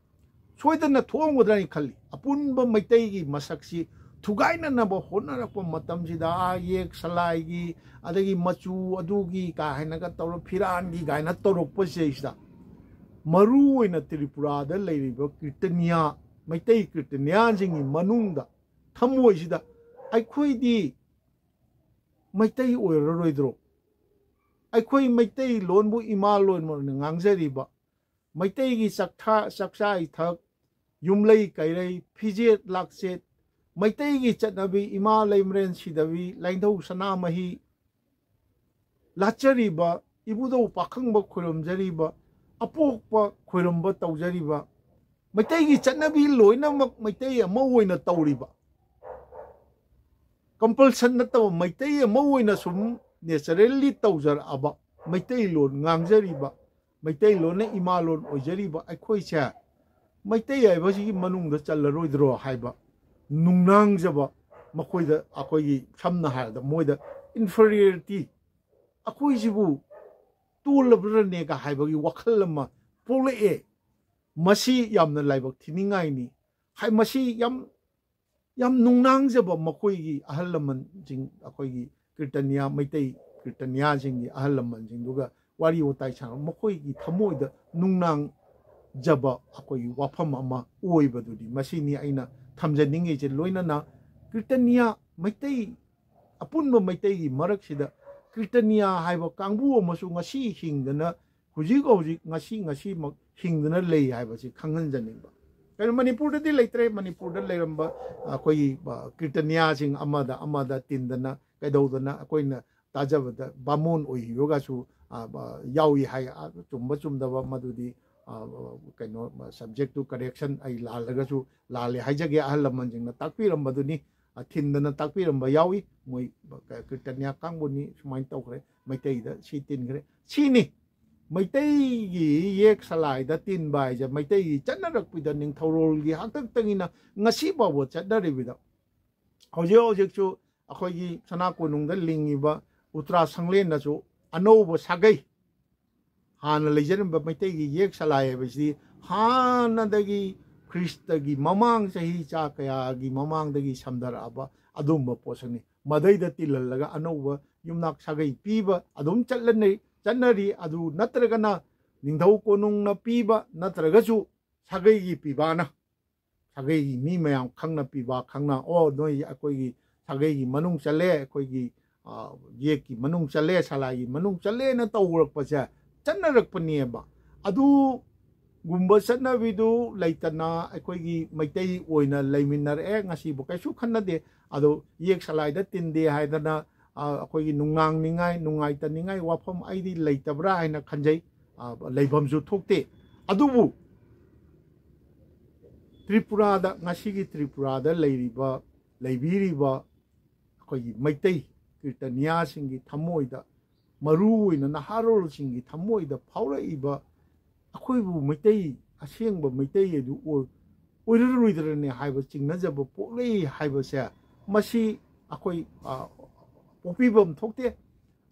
ꯁꯣꯏꯗꯅ ꯊꯣꯛꯑꯝꯒꯗ꯭ꯔꯅ ꯈꯜꯂꯤ꯫ ꯑꯄꯨꯟꯕ ꯃꯩꯇꯩꯒꯤ ꯃꯁꯛꯁꯤ ꯊꯨꯒꯥꯏꯅꯅꯕ ꯍꯣꯠꯅꯔꯛꯄ ꯃꯇꯝꯁꯤꯗ, ꯑꯥ, ꯌꯦꯛ ꯁꯂꯥꯏꯒꯤ, ꯑꯗꯒꯤ ꯃꯆꯨ ꯑꯗꯨꯒꯤ ꯀꯥ ꯍꯥꯏꯅꯒ ꯇꯧꯔ, ꯐꯤꯔꯥꯟꯒꯤ ꯀꯥꯏꯅ ꯇꯧꯔꯛꯄꯁꯤꯗꯩꯁꯤꯗ ꯃꯔꯨ ꯑꯣꯏꯅ ꯇ꯭ꯔꯤꯄꯨꯔꯥꯗ ꯂꯩꯔꯤꯕ ꯀꯤꯔꯇꯅꯤꯌꯥ, ꯃꯩꯇꯩ ꯀꯤꯔꯇꯅꯤꯌꯥꯁꯤꯡꯒꯤ ꯃꯅꯨꯡꯗ, ꯊꯃꯣꯏꯁꯤꯗ ꯑꯩꯈꯣꯏꯗꯤ ꯃꯩꯇꯩ ꯑꯣꯏꯔꯔꯣꯏꯗ꯭ꯔꯣ? ꯑꯩꯈꯣꯏ ꯃꯩꯇꯩ ꯂꯣꯟꯕꯨ ꯏꯃꯥ ꯂꯣꯟ ꯑꯣꯏꯅ ꯉꯥꯡꯖꯔꯤꯕ, ꯃꯩꯇꯩꯒꯤ ꯆꯥꯛꯊꯥ-, ꯆꯥꯛꯆꯥ ꯏꯊꯛ, ꯌꯨꯝꯂꯩ ꯀꯩꯔꯩ, ꯐꯤꯖꯦꯠ ꯂꯥꯛꯆꯦꯠ, ꯃꯩꯇꯩꯒꯤ ꯆꯠꯅꯕꯤ, ꯏꯃꯥ ꯂꯩꯃꯔꯦꯟ ꯁꯤꯗꯕꯤ, ꯂꯥꯏꯙꯧ ꯁꯅꯥꯃꯍꯤ ꯂꯥꯠꯆꯔꯤꯕ, ꯏꯕꯨꯙꯧ ꯄꯥꯈꯪꯕ ꯈꯨꯔꯨꯝꯖꯔꯤꯕ, ꯑꯄꯣꯛꯄ ꯈꯣꯏꯔꯝꯕ ꯇꯧꯖꯔꯤꯕ, ꯃꯩꯇꯩꯒꯤ ꯆꯠꯅꯕꯤ ꯂꯣꯏꯅꯃꯛ ꯃꯩꯇꯩ ꯑꯃ ꯑꯣꯏꯅ ꯇꯧꯔꯤꯕ, ꯀꯝꯄꯜꯁꯟ ꯅꯠꯇꯕ ꯃꯩꯇꯩ ꯑꯃ ꯑꯣꯏꯅ ꯁꯨꯝ ꯅꯦꯆꯔꯦꯜꯂꯤ ꯇꯧꯖꯔꯛꯑꯕ, ꯃꯩꯇꯩꯂꯣꯟ ꯉꯥꯡꯖꯔꯤꯕ, ꯃꯩꯇꯩꯂꯣꯟꯅ ꯏꯃꯥꯂꯣꯟ ꯑꯣꯏꯖꯔꯤꯕ ꯑꯩꯈꯣꯏꯁꯦ ꯃꯩꯇꯩ ꯍꯥꯏꯕꯁꯤꯒꯤ ꯃꯅꯨꯡꯗ ꯆꯜꯂꯔꯣꯏꯗ꯭ꯔꯣ ꯍꯥꯏꯕ ꯅꯨꯡꯅꯥꯡꯖꯕ, ꯃꯈꯣꯏꯗ ꯑꯩꯈꯣꯏꯒꯤ ꯁꯝꯅ ꯍꯥꯏꯔꯕꯗ ꯃꯣꯏꯗ ꯏꯟꯐꯔꯤꯌꯔꯤꯇꯤ, ꯑꯩꯈꯣꯏꯁꯤꯕꯨ ꯇꯣꯜꯂꯕ꯭ꯔꯅꯦꯒ ꯍꯥꯏꯕꯒꯤ ꯋꯥꯈꯜ ꯑꯃ ꯄꯣꯛꯂꯛꯑꯦ꯫ ꯃꯁꯤ ꯌꯥꯝꯅ ꯂꯥꯏꯕꯛ ꯊꯤꯅꯤꯡꯉꯥꯏꯅꯤ꯫ ꯍꯥꯏ, ꯃꯁꯤ ꯌꯥꯝ, ꯌꯥꯝ ꯅꯨꯡꯅꯥꯡꯖꯕ ꯃꯈꯣꯏꯒꯤ ꯑꯍꯜ ꯂꯃꯟꯁꯤꯡ, ꯑꯩꯈꯣꯏꯒꯤ ꯀꯤꯔꯇꯅꯤꯌꯥ, ꯃꯩꯇꯩ ꯀꯤꯔꯇꯅꯤꯌꯥꯁꯤꯡꯒꯤ ꯑꯍꯜ ꯂꯃꯟꯁꯤꯡꯗꯨꯒ ꯋꯥꯔꯤ ꯋꯥꯇꯥꯏ ꯁꯥꯟꯅꯕ, ꯃꯈꯣꯏꯒꯤ ꯊꯃꯣꯏꯗ ꯅꯨꯡꯅꯥꯡꯖꯕ ꯑꯩꯈꯣꯏꯒꯤ ꯋꯥꯐꯝ ꯑꯃ ꯑꯣꯏꯕꯗꯨꯅꯤ꯫ ꯃꯁꯤꯅꯤ ꯑꯩꯅ ꯊꯝꯖꯅꯤꯡꯉꯤꯁꯦ꯫ ꯂꯣꯏꯅꯅ ꯀꯤꯔꯇꯅꯤꯌꯥ ꯃꯩꯇꯩ, ꯑꯄꯨꯟꯕ ꯃꯩꯇꯩꯒꯤ ꯃꯔꯛꯁꯤꯗ ꯀꯤꯔꯇꯅꯤꯌꯥ ꯍꯥꯏꯕ ꯀꯥꯡꯕꯨ ꯑꯃꯁꯨ ꯉꯁꯤ ꯍꯤꯡꯗꯅ, ꯍꯧꯖꯤꯛ ꯍꯧꯖꯤꯛ ꯉꯁꯤ ꯉꯁꯤꯃꯛ ꯍꯤꯡꯗꯨꯅ ꯂꯩ ꯍꯥꯏꯕꯁꯤ ꯈꯪꯍꯟꯖꯅꯤꯡꯕ꯫ ꯀꯩꯅꯣ, ꯃꯅꯤꯄꯨꯔꯗꯗꯤ ꯂꯩꯇ꯭ꯔꯦ꯫ ꯃꯅꯤꯄꯨꯔꯗ ꯂꯩꯔꯝꯕ ꯑꯩꯈꯣꯏꯒꯤ, ꯑ, ꯀꯤꯔꯇꯅꯤꯌꯥꯁꯤꯡ ꯑꯃꯗ ꯑꯃꯗ ꯇꯤꯟꯗꯅ ꯀꯩꯗꯧꯗꯅ, ꯑꯩꯈꯣꯏꯅ ꯇꯥꯖꯕꯗ ꯕꯥꯃꯣꯟ ꯑꯣꯏꯈꯤꯕꯒꯁꯨ, ꯑ, ꯑ, ꯌꯥꯎꯏ ꯍꯥꯏ꯫ ꯑ, ꯆꯨꯝꯕ ꯆꯨꯝꯗꯕ ꯃꯗꯨꯗꯤ, ꯑ, ꯑ, ꯀꯩꯅꯣ, subject to correction, ꯑꯩ ꯂꯥꯜꯂꯒꯁꯨ ꯂꯥꯜꯂꯦ ꯍꯥꯏꯖꯒꯦ꯫ ꯑꯍꯜ ꯂꯃꯟꯁꯤꯡꯅ ꯇꯥꯛꯄꯤꯔꯝꯕꯗꯨꯅꯤ, ꯑ, ꯊꯤꯟꯗꯅ ꯇꯥꯛꯄꯤꯔꯝꯕ ꯌꯥꯎꯏ꯫ ꯃꯣꯏ, ꯑ, ꯀꯤꯔꯇꯅꯤꯌꯥ ꯀꯥꯡꯕꯨꯅꯤ ꯁꯨꯃꯥꯏꯅ ꯇꯧꯈ꯭ꯔꯦ, ꯃꯩꯇꯩꯗ ꯁꯤ ꯇꯤꯟꯈ꯭ꯔꯦ꯫ ꯁꯤꯅꯤ ꯃꯩꯇꯩꯒꯤ ꯌꯦꯛ ꯁꯂꯥꯏꯗ ꯇꯤꯟꯕ ꯍꯥꯏꯁꯦ꯫ ꯃꯩꯇꯩꯒꯤ ꯆꯠꯅꯔꯛꯄꯗ ꯅꯤꯡꯊꯧꯔꯣꯜꯒꯤ ꯍꯥꯛꯇꯛꯇꯒꯤꯅ ꯉꯁꯤ ꯐꯥꯎꯕ ꯆꯠꯅꯔꯤꯕꯗ, ꯍꯧꯖꯤꯛ ꯍꯧꯖꯤꯛꯁꯨ ꯑꯩꯈꯣꯏꯒꯤ ꯁꯅꯥ ꯀꯣꯅꯨꯡꯗ ꯂꯤꯡꯉꯤꯕ ꯎꯇ꯭ꯔꯥ ꯁꯪꯂꯦꯟꯅꯁꯨ ꯑꯅꯧꯕ ꯁꯥꯒꯩ, ꯍꯥꯟꯅ ꯂꯩꯖꯔꯝꯕ ꯃꯩꯇꯩꯒꯤ ꯌꯦꯛ ꯁꯂꯥꯏ ꯍꯥꯏꯕꯁꯤꯗꯤ ꯍꯥꯟꯅꯗꯒꯤ ꯈ꯭ꯔꯤꯁꯇꯒꯤ ꯃꯃꯥꯡ ꯆꯍꯤ ꯆꯥ ꯀꯌꯥꯒꯤ ꯃꯃꯥꯡꯗꯒꯤ ꯁꯝꯊꯔꯛꯑꯕ ꯑꯗꯨꯒꯨꯝꯕ ꯄꯣꯠꯁꯛꯅꯤ꯫ ꯃꯗꯩꯗ ꯇꯤꯜꯍꯜꯂꯒ ꯑꯅꯧꯕ ꯌꯨꯝꯅꯥꯛ ꯁꯥꯒꯩ ꯄꯤꯕ ꯑꯗꯨꯝ ꯆꯠꯂꯅꯤ, ꯆꯠꯅꯔꯤ꯫ ꯑꯗꯨ ꯅꯠꯇ꯭ꯔꯒꯅ ꯅꯤꯡꯊꯧ ꯀꯣꯅꯨꯡꯅ ꯄꯤꯕ ꯅꯠꯇ꯭ꯔꯒꯁꯨ ꯁꯥꯒꯩꯒꯤ ꯄꯤꯕꯥꯅ, ꯁꯥꯒꯩꯒꯤ ꯃꯤ ꯃꯌꯥꯝ ꯈꯪꯅ ꯄꯤꯕ, ꯈꯪꯅ, "ꯑꯣ, ꯅꯣꯏ ꯑꯩꯈꯣꯏꯒꯤ ꯁꯥꯒꯩꯒꯤ ꯃꯅꯨꯡ ꯆꯜꯂꯦ, ꯑꯩꯈꯣꯏꯒꯤ, ꯑ, ꯌꯦꯛꯀꯤ ꯃꯅꯨꯡ ꯆꯜꯂꯦ, ꯁꯂꯥꯏꯒꯤ ꯃꯅꯨꯡ ꯆꯜꯂꯦꯅ ꯇꯧꯔꯛꯄꯁꯦ ꯆꯠꯅꯔꯛꯄꯅꯦꯕ꯫ ꯑꯗꯨꯒꯨꯝꯕ ꯆꯠꯅꯕꯤꯗꯨ ꯂꯩꯇꯅ ꯑꯩꯈꯣꯏꯒꯤ ꯃꯩꯇꯩ ꯑꯣꯏꯅ ꯂꯩꯃꯤꯟꯅꯔꯛꯑꯦ꯫ ꯉꯁꯤꯕꯨ ꯀꯩꯁꯨ ꯈꯟꯅꯗꯦ꯫ ꯑꯗꯣ ꯌꯦꯛ ꯁꯂꯥꯏꯗ ꯇꯤꯟꯗꯦ ꯍꯥꯏꯗꯅ, ꯑ, ꯑꯩꯈꯣꯏꯒꯤ ꯅꯨꯡꯅꯥꯡꯅꯤꯡꯉꯥꯏ, ꯅꯨꯡꯉꯥꯏꯇꯅꯤꯡꯉꯥꯏ ꯋꯥꯐꯝ ꯑꯩꯗꯤ ꯂꯩꯇꯕ꯭ꯔꯥ ꯍꯥꯏꯅ ꯈꯟꯖꯩ꯫ ꯂꯩꯐꯝꯁꯨ ꯊꯣꯛꯇꯦ꯫ ꯑꯗꯨꯕꯨ ꯇ꯭ꯔꯤꯄꯨꯔꯥꯗ, ꯉꯁꯤꯒꯤ ꯇ꯭ꯔꯤꯄꯨꯔꯥꯗ ꯂꯩꯔꯤꯕ, ꯂꯩꯕꯤꯔꯤꯕ ꯑꯩꯈꯣꯏꯒꯤ ꯃꯩꯇꯩ ꯀꯤꯔꯇꯅꯤꯌꯥꯁꯤꯡꯒꯤ ꯊꯃꯣꯏꯗ, ꯃꯔꯨ ꯑꯣꯏꯅ ꯅꯍꯥꯔꯣꯜꯁꯤꯡꯒꯤ ꯊꯃꯣꯏꯗ ꯐꯥꯎꯔꯛꯏꯕ ꯑꯩꯈꯣꯏꯕꯨ ꯃꯩꯇꯩ, ꯑꯁꯦꯡꯕ ꯃꯩꯇꯩ ꯑꯗꯨ ꯑꯣꯏ-, ꯑꯣꯏꯔꯔꯣꯏꯗ꯭ꯔꯅꯦ ꯍꯥꯏꯕ ꯆꯤꯡꯅꯖꯕ ꯄꯣꯛꯂꯛꯏ ꯍꯥꯏꯕꯁꯦ, ꯃꯁꯤ ꯑꯩꯈꯣꯏ, ꯑ, ꯄꯣꯛꯄꯤꯐꯝ ꯊꯣꯛꯇꯦ꯫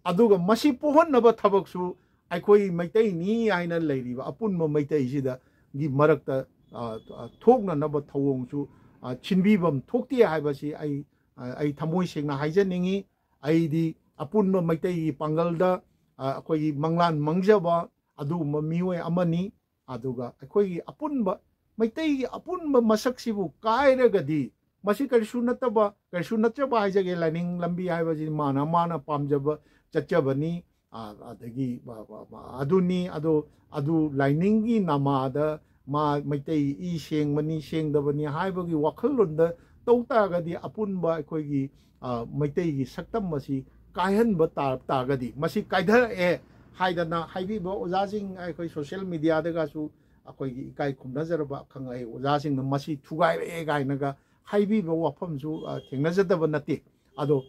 ꯑꯗꯨꯒ ꯃꯁꯤ ꯄꯣꯛꯍꯟꯅꯕ ꯊꯕꯛꯁꯨ ꯑꯩꯈꯣꯏ ꯃꯩꯇꯩꯅꯤ ꯍꯥꯏꯅ ꯂꯩꯔꯤꯕ ꯑꯄꯨꯟꯕ ꯃꯩꯇꯩꯁꯤꯗꯒꯤ ꯃꯔꯛꯇ, ꯑ, ꯑ, ꯊꯣꯛꯅꯅꯕ ꯊꯧꯑꯣꯡꯁꯨ, ꯑ, ꯁꯤꯟꯕꯤꯐꯝ ꯊꯣꯛꯇꯦ ꯍꯥꯏꯕꯁꯤ ꯑꯩ, ꯑ, ꯑꯩ ꯊꯃꯣꯏ ꯁꯦꯡꯅ ꯍꯥꯏꯖꯅꯤꯡꯉꯤ꯫ ꯑꯩꯗꯤ ꯑꯄꯨꯟꯕ ꯃꯩꯇꯩꯒꯤ ꯄꯥꯡꯒꯜꯗ, ꯑ, ꯑꯩꯈꯣꯏꯒꯤ ꯃꯪꯂꯥꯟ ꯃꯪꯖꯕ ꯑꯗꯨꯒꯨꯝꯕ ꯃꯤꯑꯣꯏ ꯑꯃꯅꯤ꯫ ꯑꯗꯨꯒ ꯑꯩꯈꯣꯏꯒꯤ ꯑꯄꯨꯟꯕ, ꯃꯩꯇꯩꯒꯤ ꯑꯄꯨꯟꯕ ꯃꯁꯛꯁꯤꯕꯨ ꯀꯥꯏꯔꯒꯗꯤ, ꯃꯁꯤ ꯀꯔꯤꯁꯨ ꯅꯠꯇꯕ, ꯀꯔꯤꯁꯨ ꯅꯠꯇ꯭ꯔꯕ ꯍꯥꯏꯖꯒꯦ, ꯂꯥꯏꯅꯤꯡ ꯂꯝꯕꯤ ꯍꯥꯏꯕꯁꯤ ꯃꯥꯅ ꯃꯥꯅ ꯄꯥꯝꯖꯕ ꯆꯠꯆꯕꯅꯤ꯫ ꯑ, ꯑꯗꯒꯤ ꯃ-, ꯃ-, ꯃ-, ꯑꯗꯨꯅꯤ, ꯑꯗꯣ ꯑꯗꯨ ꯂꯥꯏꯅꯤꯡꯒꯤ ꯅꯃꯥꯗ ꯃꯥ ꯃꯩꯇꯩ ꯏ ꯁꯦꯡꯕꯅꯤ ꯁꯦꯡꯗꯕꯅꯤ ꯍꯥꯏꯕꯒꯤ ꯋꯥꯈꯜꯂꯣꯟꯗ ꯇꯧ ꯇꯥꯔꯒꯗꯤ, ꯑꯄꯨꯟꯕ ꯑꯩꯈꯣꯏꯒꯤ, ꯑ, ꯃꯩꯇꯩꯒꯤ ꯁꯛꯇꯝ ꯑꯁꯤ ꯀꯥꯏꯍꯟꯕ ꯇꯥ-, ꯇꯥꯔꯒꯗꯤ, ꯃꯁꯤ ꯀꯥꯏꯊꯔꯛꯑꯦ ꯍꯥꯏꯗꯅ ꯍꯥꯏꯕꯤꯕ ꯑꯣꯖꯥꯁꯤꯡ, ꯑꯩꯈꯣꯏ ꯁꯣꯁꯤꯌꯦꯜ ꯃꯤꯗꯤꯌꯥꯗꯒꯁꯨ ꯑꯩꯈꯣꯏꯒꯤ ꯏꯀꯥꯏ ꯈꯨꯝꯅꯖꯔꯕ ꯑꯈꯪ ꯑꯍꯩ ꯑꯣꯖꯥꯁꯤꯡꯅ ꯃꯁꯤ ꯊꯨꯒꯥꯏꯔꯛꯑꯦ ꯀꯥꯏꯅꯒ ꯍꯥꯏꯕꯤꯕ ꯋꯥꯐꯝꯁꯨ, ꯑ, ꯊꯦꯡꯅꯖꯗꯕ ꯅꯠꯇꯦ꯫ ꯑꯗꯣ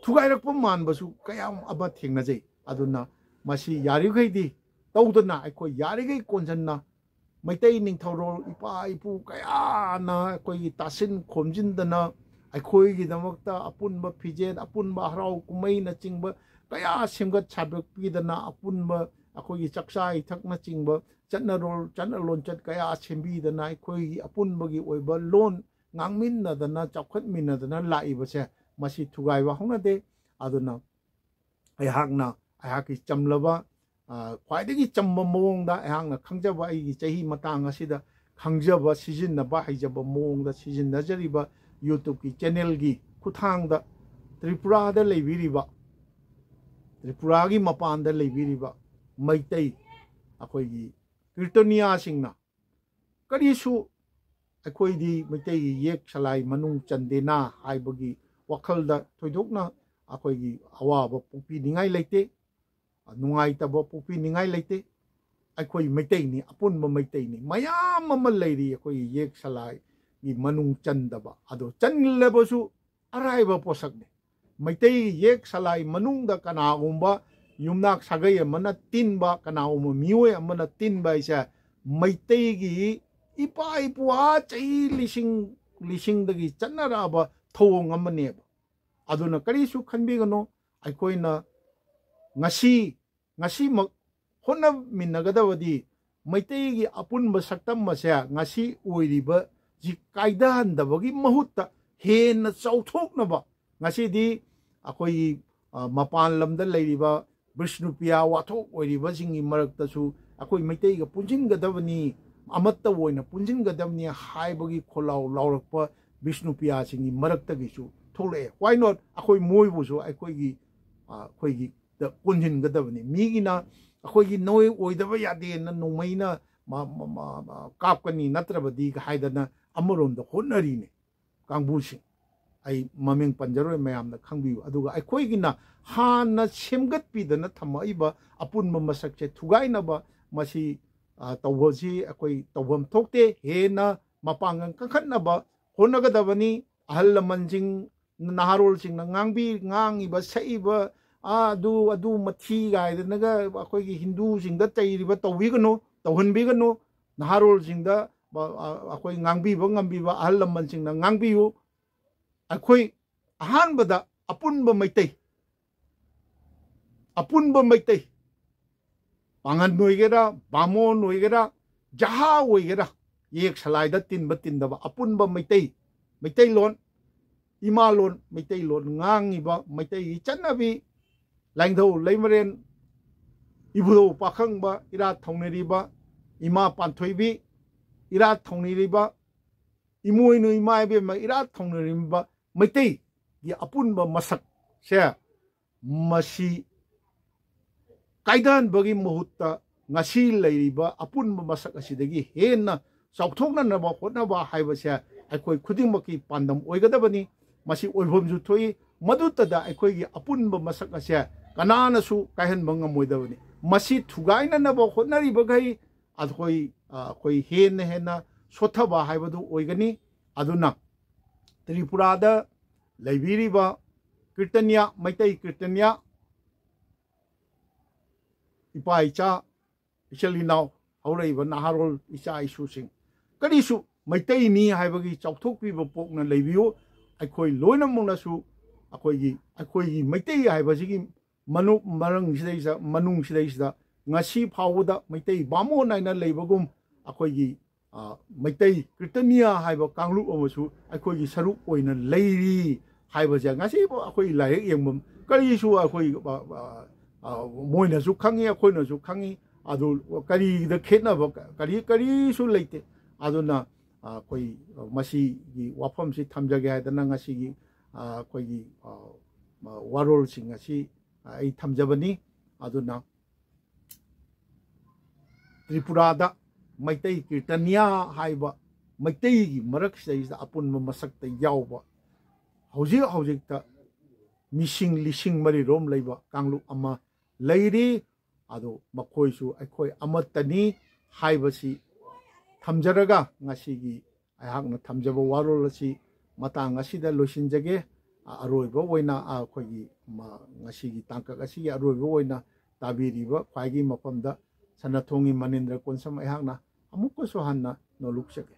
ꯊꯨꯒꯥꯏꯔꯛꯄ ꯃꯥꯟꯕꯁꯨ ꯀꯌꯥ ꯑꯃ ꯊꯦꯡꯅꯖꯩ꯫ ꯑꯗꯨꯅ ꯃꯁꯤ ꯌꯥꯔꯤꯈꯩꯗꯤ ꯇꯧꯗꯅ, ꯑꯩꯈꯣꯏ ꯌꯥꯔꯤꯈꯩ ꯀꯣꯟꯁꯤꯟꯅ ꯃꯩꯇꯩ ꯅꯤꯡꯊꯧꯔꯣꯜ ꯏꯄꯥ ꯏꯄꯨ ꯀꯌꯥꯅ ꯑꯩꯈꯣꯏꯒꯤ ꯇꯥꯁꯤꯟ ꯈꯣꯝꯖꯤꯟꯗꯅ, ꯑꯩꯈꯣꯏꯒꯤꯗꯃꯛꯇ ꯑꯄꯨꯟꯕ ꯐꯤꯖꯦꯠ, ꯑꯄꯨꯟꯕ ꯍꯔꯥꯎ ꯀꯨꯝꯍꯩꯅꯆꯤꯡꯕ ꯀꯌꯥ ꯁꯦꯝꯒꯠ ꯁꯥꯒꯠꯄꯤꯗꯅ, ꯑꯄꯨꯟꯕ ꯑꯩꯈꯣꯏꯒꯤ ꯆꯥꯛꯆꯥ ꯏꯊꯛꯅꯆꯤꯡꯕ ꯆꯠꯅꯔꯣꯜ, ꯆꯠꯅ ꯂꯣꯟꯆꯠ ꯀꯌꯥ ꯁꯦꯝꯕꯤꯗꯅ, ꯑꯩꯈꯣꯏꯒꯤ ꯑꯄꯨꯟꯕꯒꯤ ꯑꯣꯏꯕ ꯂꯣꯟ ꯉꯥꯡꯃꯤꯟꯅꯗꯅ, ꯆꯥꯎꯈꯠꯃꯤꯟꯅꯗꯅ ꯂꯥꯛꯏꯕꯁꯦ, ꯃꯁꯤ ꯊꯨꯒꯥꯏꯕ ꯍꯧꯅꯗꯦ꯫ ꯑꯗꯨꯅ ꯑꯩꯍꯥꯛꯅ, ꯑꯩꯍꯥꯛꯀꯤ ꯆꯝꯂꯕ, ꯑ, ꯈ꯭ꯋꯥꯏꯗꯒꯤ ꯆꯝꯕ ꯃꯑꯣꯡꯗ ꯑꯩꯍꯥꯛꯅ ꯈꯪꯖꯕ, ꯑꯩꯒꯤ ꯆꯍꯤ ꯃꯇꯥꯡ ꯑꯁꯤꯗ ꯈꯪꯖꯕ, ꯁꯤꯖꯤꯟꯅꯕ ꯍꯩꯖꯕ ꯃꯑꯣꯡꯗ ꯁꯤꯖꯤꯟꯅꯖꯔꯤꯕ YouTubeꯀꯤ channelꯒꯤ ꯈꯨꯠꯊꯥꯡꯗ ꯇ꯭ꯔꯤꯄꯨꯔꯥꯗ ꯂꯩꯕꯤꯔꯤꯕ, ꯇ꯭ꯔꯤꯄꯨꯔꯥꯒꯤ ꯃꯄꯥꯟꯗ ꯂꯩꯕꯤꯔꯤꯕ ꯃꯩꯇꯩ ꯑꯩꯈꯣꯏꯒꯤ ꯀꯤꯔꯇꯅꯤꯌꯥꯁꯤꯡꯅ ꯀꯔꯤꯁꯨ ꯑꯩꯈꯣꯏꯗꯤ ꯃꯩꯇꯩꯒꯤ ꯌꯦꯛ ꯁꯂꯥꯏ ꯃꯅꯨꯡ ꯆꯟꯗꯦꯅ ꯍꯥꯏꯕꯒꯤ ꯋꯥꯈꯜꯗ ꯊꯣꯏꯗꯣꯛꯅ ꯑꯩꯈꯣꯏꯒꯤ ꯑꯋꯥꯕ ꯄꯣꯛꯄꯤꯅꯤꯡꯉꯥꯏ ꯂꯩꯇꯦ, ꯅꯨꯡꯉꯥꯏꯇꯕ ꯄꯣꯛꯄꯤꯅꯤꯡꯉꯥꯏ ꯂꯩꯇꯦ꯫ ꯑꯩꯈꯣꯏ ꯃꯩꯇꯩꯅꯤ, ꯑꯄꯨꯟꯕ ꯃꯩꯇꯩꯅꯤ꯫ ꯃꯌꯥꯝ ꯑꯃ ꯂꯩꯔꯤ ꯑꯩꯈꯣꯏꯒꯤ ꯌꯦꯛ ꯁꯂꯥꯏꯒꯤ ꯃꯅꯨꯡ ꯆꯟꯗꯕ, ꯑꯗꯣ ꯆꯟꯂꯕꯁꯨ ꯑꯔꯥꯏꯕ ꯄꯣꯠꯁꯛꯅꯤ꯫ ꯃꯩꯇꯩ ꯌꯦꯛ ꯁꯂꯥꯏ ꯃꯅꯨꯡꯗ ꯀꯅꯥꯒꯨꯝꯕ ꯌꯨꯝꯅꯥꯛ ꯁꯥꯒꯩ ꯑꯃꯅ ꯇꯤꯟꯕ, ꯀꯅꯥꯒꯨꯝꯕ ꯃꯤꯑꯣꯏ ꯑꯃꯅ ꯇꯤꯟꯕ ꯍꯥꯏꯁꯦ ꯃꯩꯇꯩꯒꯤ ꯏꯄꯥ ꯏꯄꯨ ꯑꯥ ꯆꯍꯤ ꯂꯤꯁꯤꯡ ꯂꯤꯁꯤꯡꯗꯒꯤ ꯆꯠꯅꯔꯛꯑꯕ ꯊꯧꯑꯣꯡ ꯑꯃꯅꯦꯕ꯫ ꯑꯗꯨꯅ ꯀꯔꯤꯁꯨ ꯈꯟꯕꯤꯒꯅꯨ, ꯑꯩꯈꯣꯏꯅ ꯉꯁꯤ ꯉꯁꯤꯃꯛ ꯍꯣꯠꯅꯃꯤꯟꯅꯒꯗꯕꯗꯤ ꯃꯩꯇꯩꯒꯤ ꯑꯄꯨꯟꯕ ꯁꯛꯇꯝ ꯑꯁꯦ ꯉꯁꯤ ꯑꯣꯏꯔꯤꯕꯁꯤ ꯀꯥꯏꯗꯍꯟꯗꯕꯒꯤ ꯃꯍꯨꯠꯇ ꯍꯦꯟꯅ ꯆꯥꯎꯊꯣꯛꯅꯕ, ꯉꯁꯤꯗꯤ ꯑꯩꯈꯣꯏꯒꯤ, ꯑ, ꯃꯄꯥꯟ ꯂꯝꯗ ꯂꯩꯔꯤꯕ ꯕꯤꯁꯅꯨꯄ꯭ꯔꯤꯌꯥ ꯋꯥꯊꯣꯛ ꯑꯣꯏꯔꯤꯕꯁꯤꯡꯒꯤ ꯃꯔꯛꯇꯁꯨ ꯑꯩꯈꯣꯏ ꯃꯩꯇꯩꯒ ꯄꯨꯟꯁꯤꯟꯒꯗꯕꯅꯤ, ꯑꯃꯠꯇ ꯑꯣꯏꯅ ꯄꯨꯟꯁꯤꯟꯒꯗꯕꯅꯤ ꯍꯥꯏꯕꯒꯤ ꯈꯣꯜꯂꯥꯎ ꯂꯥꯎꯔꯛꯄ ꯕꯤꯁꯅꯨꯄ꯭ꯔꯤꯌꯥꯁꯤꯡꯒꯤ ꯃꯔꯛꯇꯒꯤꯁꯨ ꯊꯣꯛꯂꯛꯑꯦ꯫ Why not? ꯑꯩꯈꯣꯏ ꯃꯣꯏꯕꯨꯁꯨ ꯑꯩꯈꯣꯏꯒꯤ, ꯑ, ꯑꯩꯈꯣꯏꯒꯤ ꯗ ꯀꯣꯟꯁꯤꯟꯒꯗꯕꯅꯤ꯫ ꯃꯤꯒꯤꯅ ꯑꯩꯈꯣꯏꯒꯤ ꯅꯣꯏ ꯑꯣꯏꯗꯕ ꯌꯥꯗꯦꯅ ꯅꯣꯡꯃꯩꯅ ꯃ-, ꯃ-, ꯃ-, ꯃ-, ꯀꯥꯞꯀꯅꯤ ꯅꯠꯇ꯭ꯔꯕꯗꯤ ꯍꯥꯏꯗꯅ ꯑꯃꯔꯣꯝꯗ ꯍꯣꯠꯅꯔꯤꯅꯦ ꯀꯥꯡꯕꯨꯁꯤꯡ꯫ ꯑꯩ ꯃꯃꯤꯡ ꯄꯟꯖꯔꯣꯏ, ꯃꯌꯥꯝꯅ ꯈꯪꯕꯤꯌꯨ꯫ ꯑꯗꯨꯒ ꯑꯩꯈꯣꯏꯒꯤꯅ ꯍꯥꯟꯅ ꯁꯦꯝꯒꯠꯄꯤꯗꯅ ꯊꯝꯃꯛꯏꯕ ꯑꯄꯨꯟꯕ ꯃꯁꯛꯁꯦ ꯊꯨꯒꯥꯏꯅꯕ ꯃꯁꯤ, ꯑ, ꯇꯧꯕꯁꯤ ꯑꯩꯈꯣꯏ ꯇꯧꯐꯝ ꯊꯣꯛꯇꯦ꯫ ꯍꯦꯟꯅ ꯃꯄꯥꯡꯒꯜ ꯀꯟꯈꯠꯅꯕ ꯍꯣꯠꯅꯒꯗꯕꯅꯤ꯫ ꯑꯍꯜ ꯂꯃꯟꯁꯤꯡ, ꯅꯍꯥꯔꯣꯜꯁꯤꯡꯅ ꯉꯥꯡꯕꯤ-, ꯉꯥꯡꯉꯤꯕ, ꯁꯛꯏꯕ, ꯑꯥ, ꯑꯗꯨ, ꯑꯗꯨ ꯃꯊꯤ ꯀꯥꯏꯗꯅꯒ ꯑꯩꯈꯣꯏꯒꯤ ꯍꯤꯟꯗꯨꯁꯤꯡꯗ ꯆꯩꯔꯤꯕ ꯇꯧꯕꯤꯒꯅꯨ, ꯇꯧꯍꯟꯕꯤꯒꯅꯨ꯫ ꯅꯍꯥꯔꯣꯜꯁꯤꯡꯗ, ꯑ, ꯑ, ꯑꯩꯈꯣꯏ ꯉꯥꯡꯕꯤꯕ ꯉꯝꯕꯤꯕ ꯑꯍꯜ ꯂꯃꯟꯁꯤꯡꯅ ꯉꯥꯡꯕꯤꯌꯨ꯫ ꯑꯩꯈꯣꯏ ꯑꯍꯥꯟꯕꯗ ꯑꯄꯨꯟꯕ ꯃꯩꯇꯩ, ꯑꯄꯨꯟꯕ ꯃꯩꯇꯩ, ꯄꯥꯉꯟ ꯑꯣꯏꯒꯦꯔꯥ, ꯕꯥꯃꯣꯟ ꯑꯣꯏꯒꯦꯔꯥ, ꯖꯍꯥ ꯑꯣꯏꯒꯦꯔꯥ, ꯌꯦꯛ ꯁꯂꯥꯏꯗ ꯇꯤꯟꯕ ꯇꯤꯟꯗꯕ ꯑꯄꯨꯟꯕ ꯃꯩꯇꯩ, ꯃꯩꯇꯩꯂꯣꯟ, ꯏꯃꯥꯂꯣꯟ, ꯃꯩꯇꯩꯂꯣꯟ ꯉꯥꯡꯉꯤꯕ, ꯃꯩꯇꯩꯒꯤ ꯆꯠꯅꯕꯤ, ꯂꯥꯏꯅꯤꯡꯊꯧ ꯂꯩꯃꯔꯦꯟ, ꯏꯕꯨꯙꯧ ꯄꯥꯈꯪꯕ, ꯏꯔꯥꯠ ꯊꯧꯅꯤꯔꯤꯕ, ꯏꯃꯥ ꯄꯥꯟꯊꯣꯏꯕꯤ, ꯏꯔꯥꯠ ꯊꯧꯅꯤꯔꯤꯕ, ꯏꯃꯣꯏꯅꯨ ꯏꯃꯥ ꯏꯕꯦꯝꯃ, ꯏꯔꯥꯠ ꯊꯧꯅꯤꯔꯤꯕ ꯃꯩꯇꯩꯒꯤ ꯑꯄꯨꯟꯕ ꯃꯁꯛꯁꯦ ꯃꯁꯤ ꯀꯥꯏꯗꯍꯟꯕꯒꯤ ꯃꯍꯨꯠꯇ ꯉꯁꯤ ꯂꯩꯔꯤꯕ ꯑꯄꯨꯟꯕ ꯃꯁꯛ ꯑꯁꯤꯗꯒꯤ ꯍꯦꯟꯅ ꯆꯥꯎꯊꯣꯛꯅꯅꯕ ꯍꯣꯠꯅꯕ ꯍꯥꯏꯕꯁꯦ ꯑꯩꯈꯣꯏ ꯈꯨꯗꯤꯡꯃꯛꯀꯤ ꯄꯥꯟꯗꯝ ꯑꯣꯏꯒꯗꯕꯅꯤ꯫ ꯃꯁꯤ ꯑꯣꯏꯐꯝꯁꯨ ꯊꯣꯛꯏ꯫ ꯃꯗꯨꯇꯗ ꯑꯩꯈꯣꯏꯒꯤ ꯑꯄꯨꯟꯕ ꯃꯁꯛ ꯑꯁꯦ ꯀꯅꯥꯅꯁꯨ ꯀꯥꯏꯍꯟꯕ ꯉꯝꯃꯣꯏꯗꯕꯅꯤ꯫ ꯃꯁꯤ ꯊꯨꯒꯥꯏꯅꯅꯕ ꯍꯣꯠꯅꯔꯤꯕꯈꯩ ꯑꯩꯈꯣꯏ ꯑꯩꯈꯣꯏ ꯍꯦꯟꯅ ꯍꯦꯟꯅ ꯁꯣꯠꯊꯕ ꯍꯥꯏꯕꯗꯨ ꯑꯣꯏꯒꯅꯤ꯫ ꯑꯗꯨꯅ ꯇ꯭ꯔꯤꯄꯨꯔꯥꯗ ꯂꯩꯕꯤꯔꯤꯕ ꯀꯤꯔꯇꯅꯤꯌꯥ, ꯃꯩꯇꯩ ꯀꯤꯔꯇꯅꯤꯌꯥ ꯏꯄꯥ ꯏꯆꯥ, ꯏꯆꯤꯜ ꯏꯅꯥꯎ, ꯍꯧꯔꯛꯏꯕ ꯅꯍꯥꯔꯣꯜ ꯏꯆꯥ ꯏꯁꯨꯁꯤꯡ, ꯀꯔꯤꯁꯨ ꯃꯩꯇꯩꯅꯤ ꯍꯥꯏꯕꯒꯤ ꯆꯥꯎꯊꯣꯛꯄꯤꯕ ꯄꯣꯛꯅ ꯂꯩꯕꯤꯌꯨ꯫ ꯑꯩꯈꯣꯏ ꯂꯣꯏꯅꯃꯛꯅꯁꯨ ꯑꯩꯈꯣꯏꯒꯤ ꯑꯩꯈꯣꯏꯒꯤ ꯃꯩꯇꯩ ꯍꯥꯏꯕꯁꯤꯒꯤ ꯃꯅꯨꯡ ꯃꯔꯪꯁꯤꯗꯩꯁꯤꯗ ꯃꯅꯨꯡꯁꯤꯗꯩꯁꯤꯗ ꯉꯁꯤ ꯐꯥꯎꯕꯗ ꯃꯩꯇꯩ ꯕꯥꯃꯣꯟ ꯍꯥꯏꯅ ꯂꯩꯕꯒꯨꯝ ꯑꯩꯈꯣꯏꯒꯤ ꯃꯩꯇꯩ ꯀ꯭ꯔꯤꯇꯅꯤꯌꯥ ꯍꯥꯏꯕ ꯀꯥꯡꯂꯨꯞ ꯑꯃꯁꯨ ꯑꯩꯈꯣꯏꯒꯤ ꯁꯔꯨꯛ ꯑꯣꯏꯅ ꯂꯩꯔꯤ ꯍꯥꯏꯕꯁꯦ ꯉꯁꯤꯐꯥꯎ ꯑꯩꯈꯣꯏ ꯂꯥꯏꯔꯤꯛ ꯌꯦꯡꯐꯝ ꯀꯔꯤꯁꯨ ꯑꯩꯈꯣꯏ ꯃꯣꯏꯅꯁꯨ ꯈꯪꯉꯤ, ꯑꯩꯈꯣꯏꯅꯁꯨ ꯈꯪꯉꯤ꯫ ꯑꯗꯨ ꯀꯔꯤꯗ ꯈꯦꯠꯅꯕ ꯀꯔꯤ ꯀꯔꯤꯁꯨ ꯂꯩꯇꯦ꯫ ꯑꯗꯨꯅ ꯑꯩꯈꯣꯏ ꯃꯁꯤꯒꯤ ꯋꯥꯐꯝꯁꯤ ꯊꯝꯖꯒꯦ ꯍꯥꯏꯗꯅ ꯉꯁꯤꯒꯤ ꯑꯩꯈꯣꯏꯒꯤ ꯋꯥꯔꯣꯜꯁꯤꯡ ꯑꯁꯤ ꯑꯩ ꯊꯝꯖꯕꯅꯤ꯫ ꯑꯗꯨꯅ ꯇ꯭ꯔꯤꯄꯨꯔꯥꯗ ꯃꯩꯇꯩ ꯀꯤꯔꯇꯅꯤꯌꯥ ꯍꯥꯏꯕ ꯃꯩꯇꯩꯒꯤ ꯃꯔꯛꯁꯤꯗꯩꯁꯤꯗ ꯑꯄꯨꯟꯕ ꯃꯁꯛꯇ ꯌꯥꯎꯕ ꯍꯧꯖꯤꯛ ꯍꯧꯖꯤꯛꯇ ꯃꯤꯁꯤꯡ ꯂꯤꯁꯤꯡ ꯃꯔꯤꯔꯣꯝ ꯂꯩꯕ ꯀꯥꯡꯂꯨꯞ ꯑꯃ ꯂꯩꯔꯤ꯫ ꯑꯗꯣ ꯃꯈꯣꯏꯁꯨ ꯑꯩꯈꯣꯏ ꯑꯃꯠꯇꯅꯤ ꯍꯥꯏꯕꯁꯤ ꯊꯝꯖꯔꯒ ꯉꯁꯤꯒꯤ ꯑꯩꯍꯥꯛꯅ ꯊꯝꯖꯕ ꯋꯥꯔꯣꯜ ꯑꯁꯤ ꯃꯇꯥꯡ ꯑꯁꯤꯗ ꯂꯣꯏꯁꯤꯟꯖꯒꯦ꯫ ꯑꯔꯣꯏꯕ ꯑꯣꯏꯅ ꯑꯩꯈꯣꯏꯒꯤ ꯉꯁꯤꯒꯤ ꯇꯥꯡꯀꯛ ꯑꯁꯤꯒꯤ ꯑꯔꯣꯏꯕ ꯑꯣꯏꯅ ꯇꯥꯕꯤꯔꯤꯕ ꯈ꯭ꯋꯥꯏꯒꯤ ꯃꯐꯝꯗ ꯁꯅꯥꯊꯣꯡꯒꯤ ꯃꯅꯤꯟꯗ꯭ꯔ ꯀꯣꯟꯁꯝ ꯑꯩꯍꯥꯛꯅ ꯑꯃꯨꯛꯀꯁꯨ ꯍꯟꯅ ꯅꯣꯂꯨꯛꯆꯒꯦ꯫